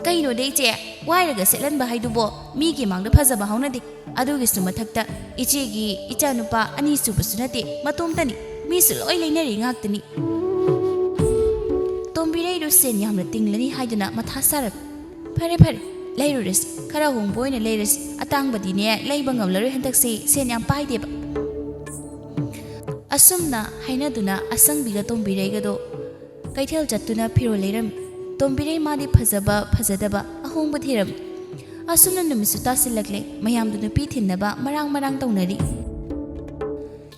"ꯀꯩꯅꯣꯗ ꯏꯆꯦ, ꯋꯥꯏꯔꯒ ꯁꯦꯠꯍꯟꯕ ꯍꯥꯏꯗꯨꯕꯣ ꯃꯤꯒꯤ ꯃꯥꯡꯗ ꯐꯖꯕ ꯍꯧꯅꯗꯦ꯫ ꯑꯗꯨꯒꯤꯁꯨ ꯃꯊꯛꯇ ꯏꯆꯦꯒꯤ ꯏꯆꯥꯅꯨꯄꯥ ꯑꯅꯤꯁꯨꯕꯁꯨ ꯅꯠꯇꯦ, ꯃꯇꯣꯝꯇꯅꯤ꯫ ꯃꯤꯁꯨ ꯂꯣꯏ ꯂꯩꯅꯔꯤ ꯉꯥꯛꯇꯅꯤ꯫" ꯇꯣꯝꯕꯤꯔꯩꯗꯨ ꯁꯦꯟ ꯌꯥꯝꯅ ꯇꯤꯡꯂꯅꯤ ꯍꯥꯏꯗꯨꯅ ꯃꯊꯥ ꯁꯥꯔꯝꯃꯤ꯫ "ꯐꯔꯦ ꯐꯔꯦ, ꯂꯩꯔꯨꯔꯁꯤ꯫ ꯈꯔ ꯍꯣꯡꯕ ꯑꯣꯏꯅ ꯂꯩꯔꯁꯤ꯫ ꯑꯇꯥꯡꯕꯗꯤꯅꯦ ꯂꯩꯕ ꯉꯝꯂꯔꯣꯏ ꯍꯟꯗꯛꯁꯤ, ꯁꯦꯟ ꯌꯥꯝ ꯄꯥꯏꯗꯦꯕ꯫" ꯑꯁꯨꯝꯅ ꯍꯥꯏꯅꯗꯨꯅ ꯑꯁꯪꯕꯤꯒ ꯇꯣꯝꯕꯤꯔꯩꯒꯗꯣ ꯀꯩꯊꯦꯜ ꯆꯠꯇꯨꯅ ꯐꯤꯔꯣꯜ ꯂꯩꯔꯝꯃꯤ꯫ ꯇꯣꯝꯕꯤꯔꯩ ꯃꯥꯗꯤ ꯐꯖꯕ ꯐꯖꯗꯕ ꯑꯍꯣꯡꯕ ꯊꯤꯔꯝꯃꯤ꯫ ꯑꯁꯨꯝꯅ ꯅꯨꯃꯤꯠꯁꯨ ꯇꯥꯁꯤꯜꯂꯛꯂꯦ꯫ ꯃꯌꯥꯝꯗꯨ ꯅꯨꯄꯤ ꯊꯤꯟꯅꯕ ꯃꯔꯥꯡ ꯃꯔꯥꯡ ꯇꯧꯅꯔꯤ꯫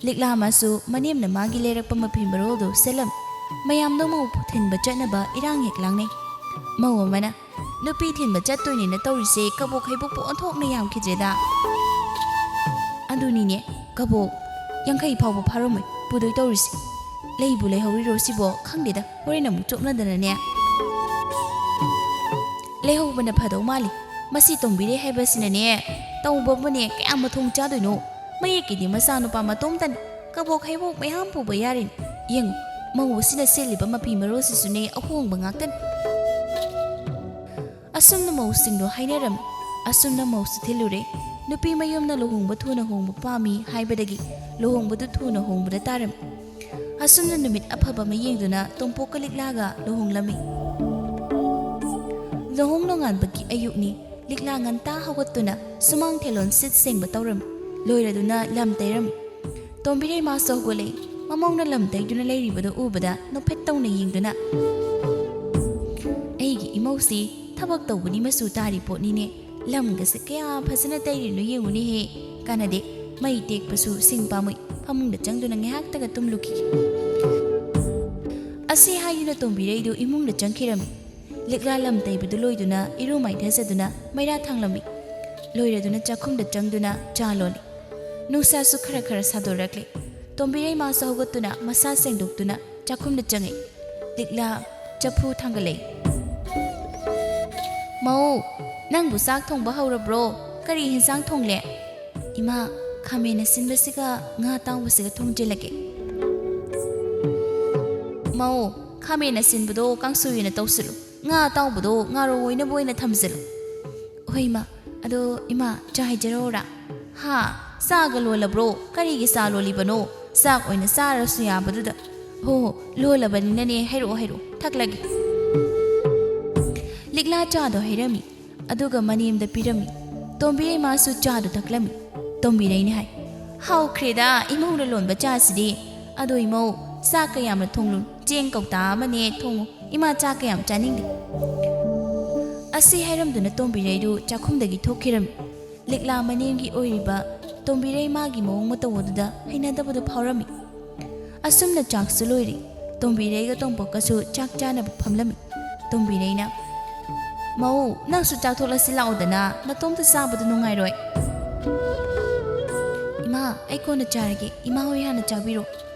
ꯂꯤꯛꯂꯥ ꯃꯥꯁꯨ ꯃꯅꯦꯝꯅ ꯃꯥꯒꯤ ꯂꯩꯔꯛꯄ ꯃꯐꯤ ꯃꯔꯣꯜꯗꯨ ꯁꯦꯠꯂꯝꯃꯤ꯫ ꯃꯌꯥꯝꯗꯣ ꯃꯧ ꯊꯤꯟꯕ ꯆꯠꯅꯕ ꯏꯔꯥꯡ ꯍꯦꯛ ꯂꯥꯡꯅꯩ꯫ ꯃꯧ ꯑꯃꯅ, "ꯅꯨꯄꯤ ꯊꯤꯟꯕ ꯆꯠꯇꯣꯏꯅꯦꯅ ꯇꯧꯔꯤꯁꯦ ꯀꯕꯣꯛ ꯍꯩꯕꯣꯛꯄꯨ ꯑꯣꯟꯊꯣꯛꯅ ꯌꯥꯝꯈꯤꯗ꯭ꯔꯦꯗ꯫" "ꯑꯗꯨꯅꯤꯅꯦ, ꯀꯕꯣꯛ ꯌꯥꯡꯈꯩ ꯐꯥꯎꯕ ꯐꯥꯔꯝꯃꯣꯏ ꯄꯨꯗꯣꯏ ꯇꯧꯔꯤꯁꯦ꯫ ꯂꯩꯕꯨ ꯂꯩꯍꯧꯔꯤꯔꯣ ꯁꯤꯕꯣ? ꯈꯪꯗꯦꯗ, ꯍꯣꯔꯦꯟ ꯑꯃꯨꯛ ꯆꯣꯞꯅꯗꯅꯅꯦ꯫" ꯂꯩꯍꯧꯕꯅ ꯐꯗꯧ ꯃꯥꯜꯂꯤ꯫ ꯃꯁꯤ ꯇꯣꯝꯕꯤꯔꯩ ꯍꯥꯏꯕꯁꯤꯅꯅꯦ, ꯇꯧꯕꯕꯨꯅꯦ ꯀꯌꯥꯝ ꯃꯊꯣꯡ ꯆꯥꯗꯣꯏꯅꯣ? ꯃꯌꯦꯛꯀꯤꯗꯤ ꯃꯆꯥꯅꯨꯄꯥ ꯃꯇꯣꯝꯇꯅꯤ꯫ ꯀꯕꯣꯛ ꯍꯩꯕꯣꯛ ꯃꯌꯥꯝ ꯄꯨꯕ ꯌꯥꯔꯤꯅꯤ꯫ ꯌꯦꯡꯉꯨ, ꯃꯧ ꯑꯁꯤꯅ ꯁꯦꯠꯂꯤꯕ ꯃꯐꯤ ꯃꯔꯣꯜꯁꯤꯁꯨꯅꯦ ꯑꯍꯣꯡꯕ ꯉꯥꯛꯇꯅꯤ꯫ ꯑꯁꯨꯝꯅ ꯃꯧꯁꯤꯡꯗꯣ ꯍꯥꯏꯅꯔꯝꯃꯤ꯫ ꯑꯁꯨꯝꯅ ꯃꯧꯁꯨ ꯊꯤꯜꯂꯨꯔꯦ꯫ ꯅꯨꯄꯤ ꯃꯌꯨꯝꯅ ꯂꯨꯍꯣꯡꯕ ꯊꯨꯅ ꯍꯣꯡꯕ ꯄꯥꯝꯃꯤ ꯍꯥꯏꯕꯗꯒꯤ ꯂꯨꯍꯣꯡꯕꯗꯨ ꯊꯨꯅ ꯍꯣꯡꯕꯗ ꯇꯥꯔꯝꯃꯤ꯫ ꯑꯁꯨꯝꯅ ꯅꯨꯃꯤꯠ ꯑꯐꯕ ꯑꯃ ꯌꯦꯡꯗꯨꯅ ꯇꯣꯝꯄꯣꯛꯀ ꯂꯤꯛꯂꯥꯒ ꯂꯨꯍꯣꯡꯂꯝꯃꯤ꯫ ꯂꯨꯍꯣꯡ ꯅꯣꯡꯉꯥꯟꯕꯒꯤ ꯑꯌꯨꯛꯅꯤ꯫ ꯂꯤꯛꯂꯥ ꯉꯟꯇꯥ ꯍꯧꯒꯠꯇꯨꯅ ꯁꯨꯃꯥꯡ ꯊꯦꯂꯣꯟ ꯁꯤꯠ ꯁꯦꯡꯕ ꯇꯧꯔꯝꯃꯤ꯫ ꯂꯣꯏꯔꯗꯨꯅ ꯂꯝ ꯇꯩꯔꯝꯃꯤ꯫ ꯇꯣꯝꯕꯤꯔꯩ ꯃꯥꯁꯨ ꯍꯧꯒꯠꯂꯛꯏ꯫ ꯃꯃꯧꯅ ꯂꯝ ꯇꯩꯗꯨꯅ ꯂꯩꯔꯤꯕꯗꯨ ꯎꯕꯗ ꯅꯣꯛꯐꯦꯠ ꯇꯧꯅ ꯌꯦꯡꯗꯨꯅ, "ꯑꯩꯒꯤ ꯏꯃꯧꯁꯤ ꯊꯕꯛ ꯇꯧꯕꯅꯤ ꯃꯆꯨ ꯇꯥꯔꯤ ꯄꯣꯠꯅꯤꯅꯦ꯫ ꯂꯝꯒꯁꯦ ꯀꯌꯥ ꯐꯖꯅ ꯇꯩꯔꯤꯅꯣ ꯌꯦꯡꯉꯨꯅꯦꯍꯦ꯫ ꯀꯥꯟꯅꯗꯦ, ꯃꯩ ꯇꯦꯛꯄꯁꯨ ꯁꯤꯡ ꯄꯥꯝꯃꯨꯏ꯫ ꯐꯃꯨꯡꯗ ꯆꯪꯗꯨꯅ ꯉꯥꯏꯍꯥꯛꯇꯒ ꯇꯨꯝꯂꯨꯈꯤꯒꯦ"꯫ ꯑꯁꯤ ꯍꯥꯏꯗꯨꯅ ꯇꯣꯝꯕꯤꯔꯩꯗꯨ ꯏꯃꯨꯡꯗ ꯆꯪꯈꯤꯔꯝꯃꯤ꯫ ꯂꯤꯛꯂꯥ ꯂꯝ ꯇꯩꯕꯗꯨ ꯂꯣꯏꯗꯨꯅ ꯏꯔꯨ ꯃꯥꯏꯊꯖꯗꯨꯅ ꯃꯩꯔꯥ ꯊꯥꯡꯂꯝꯃꯤ꯫ ꯂꯣꯏꯔꯗꯨꯅ ꯆꯥꯛꯈꯨꯝꯗ ꯆꯪꯗꯨꯅ ꯆꯥ ꯂꯣꯜꯂꯤ꯫ ꯅꯨꯡꯁꯥꯁꯨ ꯈꯔ ꯈꯔ ꯁꯥꯗꯣꯔꯛꯂꯦ꯫ ꯇꯣꯝꯕꯤꯔꯩ ꯃꯥꯁꯨ ꯍꯧꯒꯠꯇꯨꯅ ꯃꯁꯥ ꯁꯦꯡꯗꯣꯛꯇꯨꯅ ꯆꯥꯛꯈꯨꯝꯗ ꯆꯪꯉꯛꯏ꯫ ꯂꯤꯛꯂꯥ ꯆꯐꯨ ꯊꯥꯡꯒꯠꯂꯛꯏ꯫ "ꯃꯧ, ꯅꯪꯕꯨ ꯆꯥꯛ ꯊꯣꯡꯕ ꯍꯧꯔꯕ꯭ꯔꯣ? ꯀꯔꯤ ꯍꯦꯟꯁꯥꯡ ꯊꯣꯡꯂꯦ?" "ꯏꯃꯥ, ꯈꯥꯃꯦꯟ ꯑꯁꯤꯟꯕꯁꯤꯒ ꯉꯥ ꯑꯇꯥꯎꯕꯁꯤꯒ ꯊꯣꯡꯖꯤꯜꯂꯒꯦ"꯫ "ꯃꯧ, ꯈꯥꯃꯦꯟ ꯑꯁꯤꯟꯕꯗꯣ ꯀꯥꯡꯁꯣꯏ ꯑꯣꯏꯅ ꯇꯧꯁꯤꯜꯂꯨ꯫ ꯉꯥ ꯑꯇꯥꯎꯕꯗꯣ ꯉꯥꯔꯧ ꯑꯣꯏꯅꯕ ꯑꯣꯏꯅ ꯊꯝꯖꯤꯜꯂꯨ"꯫ "ꯍꯣꯏ ꯏꯃꯥ꯫ ꯑꯗꯣ ꯏꯃꯥ, ꯆꯥ ꯍꯩꯖꯔꯛꯑꯣꯔꯥ?" "ꯍꯥ? ꯆꯥꯒ ꯂꯣꯜꯂꯕ꯭ꯔꯣ? ꯀꯔꯤꯒꯤ ꯆꯥ ꯂꯣꯜꯂꯤꯕꯅꯣ? ꯆꯥꯛ ꯑꯣꯏꯅ ꯆꯥꯔꯁꯨ ꯌꯥꯕꯗꯨꯗ"꯫ "ꯍꯣ ꯍꯣ, ꯂꯣꯜꯂꯕꯅꯤꯅꯅꯦ, ꯍꯩꯔꯛꯑꯣ ꯍꯩꯔꯛꯑꯣ, ꯊꯛꯂꯒꯦ"꯫ ꯂꯤꯛꯂꯥ ꯆꯥꯗꯣ ꯍꯩꯔꯝꯃꯤ꯫ ꯑꯗꯨꯒ ꯃꯅꯦꯝꯗ ꯄꯤꯔꯝꯃꯤ꯫ ꯇꯣꯝꯕꯤꯔꯩ ꯃꯥꯁꯨ ꯆꯥꯗꯨ ꯊꯛꯂꯝꯃꯤ꯫ ꯇꯣꯝꯕꯤꯔꯩꯅ ꯍꯥꯏ, "ꯍꯥꯎꯈ꯭ꯔꯦꯗ ꯏꯃꯧꯅ ꯂꯣꯟꯕ ꯆꯥꯁꯤꯗꯤ꯫ ꯑꯗꯣ ꯏꯃꯧ, ꯆꯥꯛ ꯀꯌꯥꯝꯅ ꯊꯣꯡꯂꯨ? ꯆꯦꯡ ꯀꯧꯇꯥ ꯑꯃꯅꯦ ꯊꯣꯡꯉꯨ, ꯏꯃꯥ ꯆꯥꯛ ꯀꯌꯥꯝ ꯆꯥꯅꯤꯡꯗꯦ"꯫ ꯑꯁꯤ ꯍꯥꯏꯔꯝꯗꯨꯅ ꯇꯣꯝꯕꯤꯔꯩꯗꯨ ꯆꯥꯛꯈꯨꯝꯗꯒꯤ ꯊꯣꯛꯈꯤꯔꯝꯃꯤ꯫ ꯂꯤꯛꯂꯥ ꯃꯅꯦꯝꯒꯤ ꯑꯣꯏꯔꯤꯕ ꯇꯣꯝꯕꯤꯔꯩ ꯃꯥꯒꯤ ꯃꯑꯣꯡ ꯃꯇꯧ ꯑꯗꯨꯗ ꯍꯩꯅꯗꯕꯗꯨ ꯐꯥꯎꯔꯝꯃꯤ꯫ ꯑꯁꯨꯝꯅ ꯆꯥꯛꯁꯨ ꯂꯣꯏꯔꯦ꯫ ꯇꯣꯝꯕꯤꯔꯩꯒ ꯇꯣꯝꯄꯣꯛꯀꯁꯨ ꯆꯥꯛ ꯆꯥꯅꯕ ꯐꯝꯂꯝꯃꯤ꯫ ꯇꯣꯝꯕꯤꯔꯩꯅ, "ꯃꯧ, ꯅꯪꯁꯨ ꯆꯥꯛ ꯊꯣꯛꯂꯁꯤ ꯂꯥꯛꯑꯣꯗꯅ, ꯅꯇꯣꯝꯇ ꯆꯥꯕꯗꯨ ꯅꯨꯡꯉꯥꯏꯔꯣꯏ"꯫ "ꯏꯃꯥ, ꯑꯩ ꯀꯣꯟꯅ ꯆꯥꯔꯒꯦ, ꯏꯃꯥ ꯍꯣꯏ ꯍꯥꯟꯅ ꯆꯥꯕꯤꯔꯣ"꯫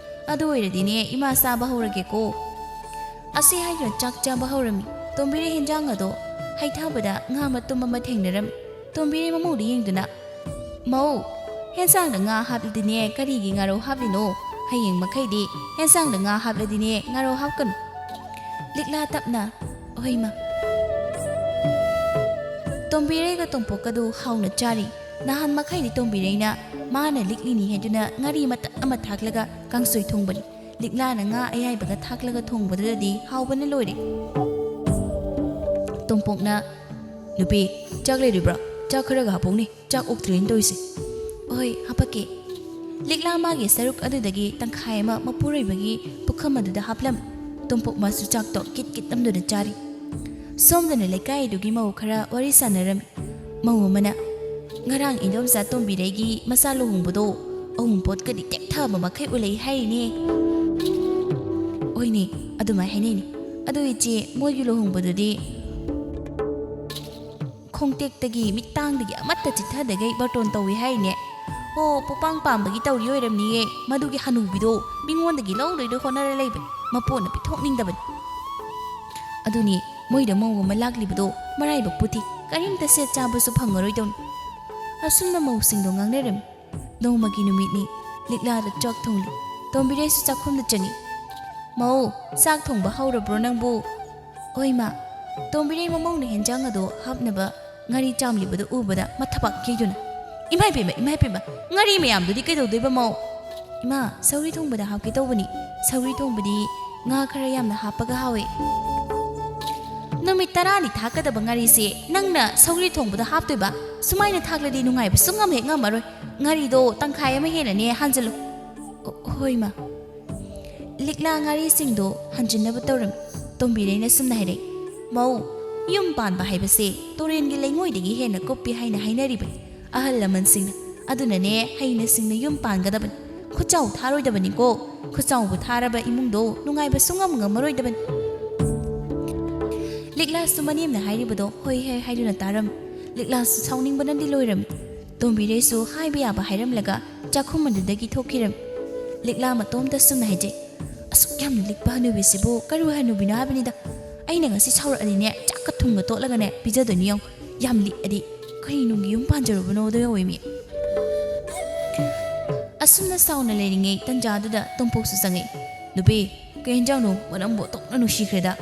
"ꯑꯗꯨ ꯑꯣꯏꯔꯗꯤꯅꯦ, ꯏꯃꯥ ꯆꯥꯕ ꯍꯧꯔꯒꯦꯀꯣ"꯫ ꯑꯁꯤ ꯍꯥꯏꯗꯨꯅ ꯆꯥꯛ ꯆꯥꯕ ꯍꯧꯔꯝꯃꯤ꯫ ꯇꯣꯝꯕꯤꯔꯩ ꯍꯦꯟꯖꯥꯡ ꯑꯗꯣ ꯍꯩꯊꯥꯕꯗ ꯉꯥ ꯃꯇꯨꯝ ꯑꯃ ꯊꯦꯡꯅꯔꯝꯃꯤ꯫ ꯇꯣꯝꯕꯤꯔꯩ ꯃꯃꯧꯗ ꯌꯦꯡꯗꯨꯅ, "ꯃꯧ, ꯍꯦꯟꯁꯥꯡꯗ ꯉꯥ ꯍꯥꯞꯂꯗꯤꯅꯦ ꯀꯔꯤꯒꯤ ꯉꯥꯔꯧ ꯍꯥꯞꯂꯤꯅꯣ? ꯍꯌꯦꯡ ꯃꯈꯩꯗꯤ ꯍꯦꯟꯁꯥꯡꯗ ꯉꯥ ꯍꯥꯞꯂꯗꯤꯅꯦ ꯉꯥꯔꯧ ꯍꯥꯞꯀꯅꯨ꯫" ꯂꯤꯛꯂꯥ ꯇꯞꯅ, "ꯍꯣꯏ ꯃꯥ꯫" ꯇꯣꯝꯕꯤꯔꯩꯒ ꯇꯣꯝꯄꯣꯛꯀꯗꯨ ꯍꯥꯎꯅ ꯆꯥꯔꯤ꯫ ꯅꯍꯥꯟ ꯃꯈꯩꯗꯤ ꯇꯣꯝꯕꯤꯔꯩꯅ ꯃꯥꯅ ꯂꯤꯛꯂꯤꯅꯤ ꯍꯥꯏꯗꯨꯅ ꯉꯥꯔꯤ ꯃꯇꯠ ꯑꯃ ꯊꯥꯛꯂꯒ ꯀꯥꯡꯁꯣꯏ ꯊꯣꯡꯕꯅꯤ꯫ ꯂꯤꯛꯂꯥꯅ ꯉꯥ ꯑꯌꯥꯏꯕꯒ ꯊꯥꯛꯂꯒ ꯊꯣꯡꯕꯗꯨꯗꯗꯤ ꯍꯥꯎꯕꯅ ꯂꯣꯏꯔꯦ꯫ ꯇꯣꯝꯄꯣꯛꯅ, "ꯅꯨꯄꯤ, ꯆꯥꯛ ꯂꯩꯔꯤꯕ꯭ꯔꯥ? ꯆꯥꯛ ꯈꯔꯒ ꯍꯥꯞꯄꯧꯅꯦ, ꯆꯥꯛ ꯑꯣꯛꯇ꯭ꯔꯦꯅ ꯇꯧꯔꯤꯁꯦ꯫" "ꯍꯣꯏ, ꯍꯥꯞꯄꯛꯀꯦ꯫" ꯂꯤꯛꯂꯥ ꯃꯥꯒꯤ ꯁꯔꯨꯛ ꯑꯗꯨꯗꯒꯤ ꯇꯪꯈꯥꯏ ꯑꯃ ꯃꯄꯨꯔꯣꯏꯕꯒꯤ ꯄꯨꯈꯝ ꯑꯗꯨꯗ ꯍꯥꯞꯂꯝ꯫ ꯇꯣꯝꯄꯣꯛ ꯃꯥꯁꯨ ꯆꯥꯛꯇꯣ ꯀꯤꯠ ꯀꯤꯠ ꯅꯝꯗꯨꯅ ꯆꯥꯔꯤ꯫ ꯁꯣꯝꯗꯅ ꯂꯩꯀꯥꯏꯗꯨꯒꯤ ꯃꯧ ꯈꯔ ꯋꯥꯔꯤ ꯁꯥꯟꯅꯔꯝꯃꯤ꯫ ꯃꯧ ꯑꯃꯅ, "ꯉꯔꯥꯡ ꯏꯟꯗꯣꯝꯆꯥ ꯇꯣꯝꯕꯤꯔꯩꯒꯤ ꯃꯆꯥ ꯂꯨꯍꯣꯡꯕꯗꯣ ꯑꯍꯨꯝ ꯄꯣꯠꯀꯗꯤ ꯇꯦꯛꯊꯕ ꯃꯈꯩ ꯎꯂꯩ ꯍꯥꯏꯔꯤꯅꯦ꯫" "ꯍꯣꯏꯅꯦ, ꯑꯗꯨꯃꯥꯏ ꯍꯥꯏꯅꯩꯅꯦ꯫ ꯑꯗꯨ ꯏꯆꯦ, ꯃꯣꯏꯒꯤ ꯂꯨꯍꯣꯡꯕꯗꯨꯗꯤ ꯈꯣꯡꯇꯦꯛꯇꯒꯤ ꯃꯤꯠꯇꯥꯡꯗꯒꯤ ꯑꯃꯠꯇ ꯆꯤꯠꯊꯗꯈꯩ ꯕꯥꯔꯇꯣꯟ ꯇꯧꯏ ꯍꯥꯏꯔꯤꯅꯦ꯫ ꯑꯣ, ꯄꯨꯄꯥꯡ ꯄꯥꯝꯕꯒꯤ ꯇꯧꯔꯤ ꯑꯣꯏꯔꯝꯅꯤꯌꯦ꯫ ꯃꯗꯨꯒꯤ ꯍꯅꯨꯕꯤꯗꯣ ꯃꯤꯉꯣꯟꯗꯒꯤ ꯂꯧꯗꯣꯏꯗꯣ ꯍꯣꯠꯅꯔ ꯂꯩꯕꯅꯤ꯫ ꯃꯄꯣꯠꯅ ꯄꯤꯊꯣꯛꯅꯤꯡꯗꯕꯅꯤ꯫" "ꯑꯗꯨꯅꯤ, ꯃꯣꯏꯗ ꯃꯧ ꯑꯃ ꯂꯥꯛꯂꯤꯕꯗꯣ ꯃꯔꯥꯏꯕꯛ ꯄꯨꯊꯤ, ꯀꯔꯤꯝꯇ ꯁꯦꯠ ꯆꯥꯕꯁꯨ ꯐꯪꯉꯔꯣꯏꯗꯧꯅꯤ꯫" ꯑꯁꯨꯝꯅ ꯃꯧꯁꯤꯡꯗꯣ ꯉꯥꯡꯅꯔꯝꯃꯤ꯫ ꯅꯣꯡꯃꯒꯤ ꯅꯨꯃꯤꯠꯅꯤ꯫ ꯂꯤꯛꯂꯥꯗ ꯆꯥꯛ ꯊꯣꯡꯂꯤ꯫ ꯇꯣꯝꯕꯤꯔꯩꯁꯨ ꯆꯥꯛꯈꯨꯝꯗ ꯆꯪꯉꯤ꯫ "ꯃꯧ, ꯆꯥꯛ ꯊꯣꯡꯕ ꯍꯧꯔꯕ꯭ꯔꯣ ꯅꯪꯕꯨ?" "ꯍꯣꯏ ꯃꯥ꯫" ꯇꯣꯝꯕꯤꯔꯩ ꯃꯃꯧꯅ ꯍꯦꯟꯖꯥꯡ ꯑꯗꯣ ꯍꯥꯞꯅꯕ ꯉꯥꯔꯤ ꯆꯥꯝꯂꯤꯕꯗꯨ ꯎꯕꯗ ꯃꯊꯕꯥꯛ ꯀꯤꯗꯨꯅ, "ꯏꯃꯥ ꯏꯕꯦꯝꯃ, ꯏꯃꯥ ꯏꯕꯦꯝꯃ, ꯉꯥꯔꯤ ꯃꯌꯥꯝꯗꯨꯗꯤ ꯀꯩꯗꯧꯗꯣꯏꯕ ꯃꯧ?" "ꯏꯃꯥ, ꯁꯧꯒ꯭ꯔꯤ ꯊꯣꯡꯕꯗ ꯍꯥꯞꯀꯦ ꯇꯧꯕꯅꯤ꯫ ꯁꯧꯒ꯭ꯔꯤ ꯊꯣꯡꯕꯗꯤ ꯉꯥ ꯈꯔ ꯌꯥꯝꯅ ꯍꯥꯞꯄꯒ ꯍꯥꯎꯋꯦ꯫" "ꯅꯨꯃꯤꯠ ꯇꯔꯥꯅꯤ ꯊꯥꯛꯀꯗꯕ ꯉꯥꯔꯤꯁꯦ ꯅꯪꯅ ꯁꯧꯒ꯭ꯔꯤ ꯊꯣꯡꯕꯗ ꯍꯥꯞꯇꯣꯏꯕ? ꯁꯨꯃꯥꯏꯅ ꯊꯥꯛꯂꯗꯤ ꯅꯨꯡꯉꯥꯏꯕ ꯁꯨꯡꯉꯝ ꯍꯦꯛ ꯉꯝꯃꯔꯣꯏ꯫ ꯉꯥꯔꯤꯗꯣ ꯇꯪꯈꯥꯏ ꯑꯃ ꯍꯦꯟꯅꯅꯦ ꯍꯥꯟꯖꯤꯜꯂꯨ꯫" "ꯍꯣ-, ꯍꯣꯏ ꯃꯥ꯫" ꯂꯤꯛꯂꯥ ꯉꯥꯔꯤꯁꯤꯡꯗꯣ ꯍꯟꯖꯤꯟꯅꯕ ꯇꯧꯔꯝꯃꯤ꯫ ꯇꯣꯝꯕꯤꯔꯩꯅ ꯁꯨꯝꯅ ꯍꯥꯏꯔꯛꯏ, "ꯃꯧ, ꯌꯨꯝ ꯄꯥꯟꯕ ꯍꯥꯏꯕꯁꯦ ꯇꯨꯔꯦꯟꯒꯤ ꯂꯩꯉꯣꯏꯗꯒꯤ ꯍꯦꯟꯅ ꯀꯨꯞꯄꯤ ꯍꯥꯏꯅ ꯍꯥꯏꯅꯔꯤꯕꯅꯤ ꯑꯍꯜ ꯂꯃꯟꯁꯤꯡꯅ꯫ ꯑꯗꯨꯅꯅꯦ ꯍꯩꯅ ꯁꯤꯡꯅ ꯌꯨꯝ ꯄꯥꯟꯒꯗꯕꯅꯤ꯫ ꯈꯨꯆꯥꯎ ꯊꯥꯔꯣꯏꯗꯕꯅꯤꯀꯣ꯫ ꯈꯨꯆꯥꯎꯕꯨ ꯊꯥꯔꯕ ꯏꯃꯨꯡꯗꯣ ꯅꯨꯡꯉꯥꯏꯕ ꯁꯨꯡꯉꯝ ꯉꯝꯃꯔꯣꯏꯗꯕꯅꯤ꯫" ꯂꯤꯛꯂꯥꯁꯨ ꯃꯅꯦꯝꯅ ꯍꯥꯏꯔꯤꯕꯗꯣ ꯍꯣꯏ ꯍꯣꯏ ꯍꯥꯏꯗꯨꯅ ꯇꯥꯔꯝꯃꯤ꯫ ꯂꯤꯛꯂꯥꯁꯨ ꯁꯥꯎꯅꯤꯡꯕꯅꯗꯤ ꯂꯣꯏꯔꯝꯃꯤ꯫ ꯇꯣꯝꯕꯤꯔꯩꯁꯨ ꯍꯥꯏꯕ ꯌꯥꯕ ꯍꯥꯏꯔꯝꯂꯒ ꯆꯥꯛꯈꯨꯝ ꯑꯗꯨꯗꯒꯤ ꯊꯣꯛꯈꯤꯔꯝꯃꯤ꯫ ꯂꯤꯛꯂꯥ ꯃꯇꯣꯝꯇ ꯁꯨꯝꯅ ꯍꯥꯏꯖꯩ, "ꯑꯁꯨꯛ ꯌꯥꯝꯅ ꯂꯤꯛꯄ ꯍꯅꯨꯕꯤꯁꯤꯕꯨ ꯀꯔꯤ ꯍꯅꯨꯕꯤꯅꯣ ꯍꯥꯏꯕꯅꯤꯗ? ꯑꯩꯅ ꯉꯁꯤ ꯁꯥꯎꯔꯛꯑꯗꯤꯅꯦ, ꯆꯥꯛꯀ ꯊꯨꯝꯒ ꯇꯣꯠꯂꯒꯅꯦ ꯄꯤꯖꯗꯣꯏꯅꯤ ꯌꯦꯡꯉꯨ꯫ ꯌꯥꯝ ꯂꯤꯛꯑꯗꯤ ꯀꯔꯤ ꯅꯨꯡꯒꯤ ꯌꯨꯝ ꯄꯥꯟꯖꯔꯨꯕꯅꯣꯗꯣ ꯌꯧꯋꯦꯃꯤ꯫ ꯑꯁꯨꯝꯅ ꯁꯥꯎꯅ ꯂꯩꯔꯤꯉꯩ ꯇꯟꯖꯥꯗꯨꯗ ꯇꯣꯝꯄꯣꯛꯁꯨ ꯆꯪꯉꯛꯏ꯫ "ꯅꯨꯄꯤ, ꯀꯩ ꯌꯦꯟꯖꯥꯡꯅꯣ? ꯃꯅꯝꯕꯨ ꯑꯣꯟꯊꯣꯛꯅ ꯅꯨꯡꯁꯤꯈ꯭ꯔꯦꯗ!"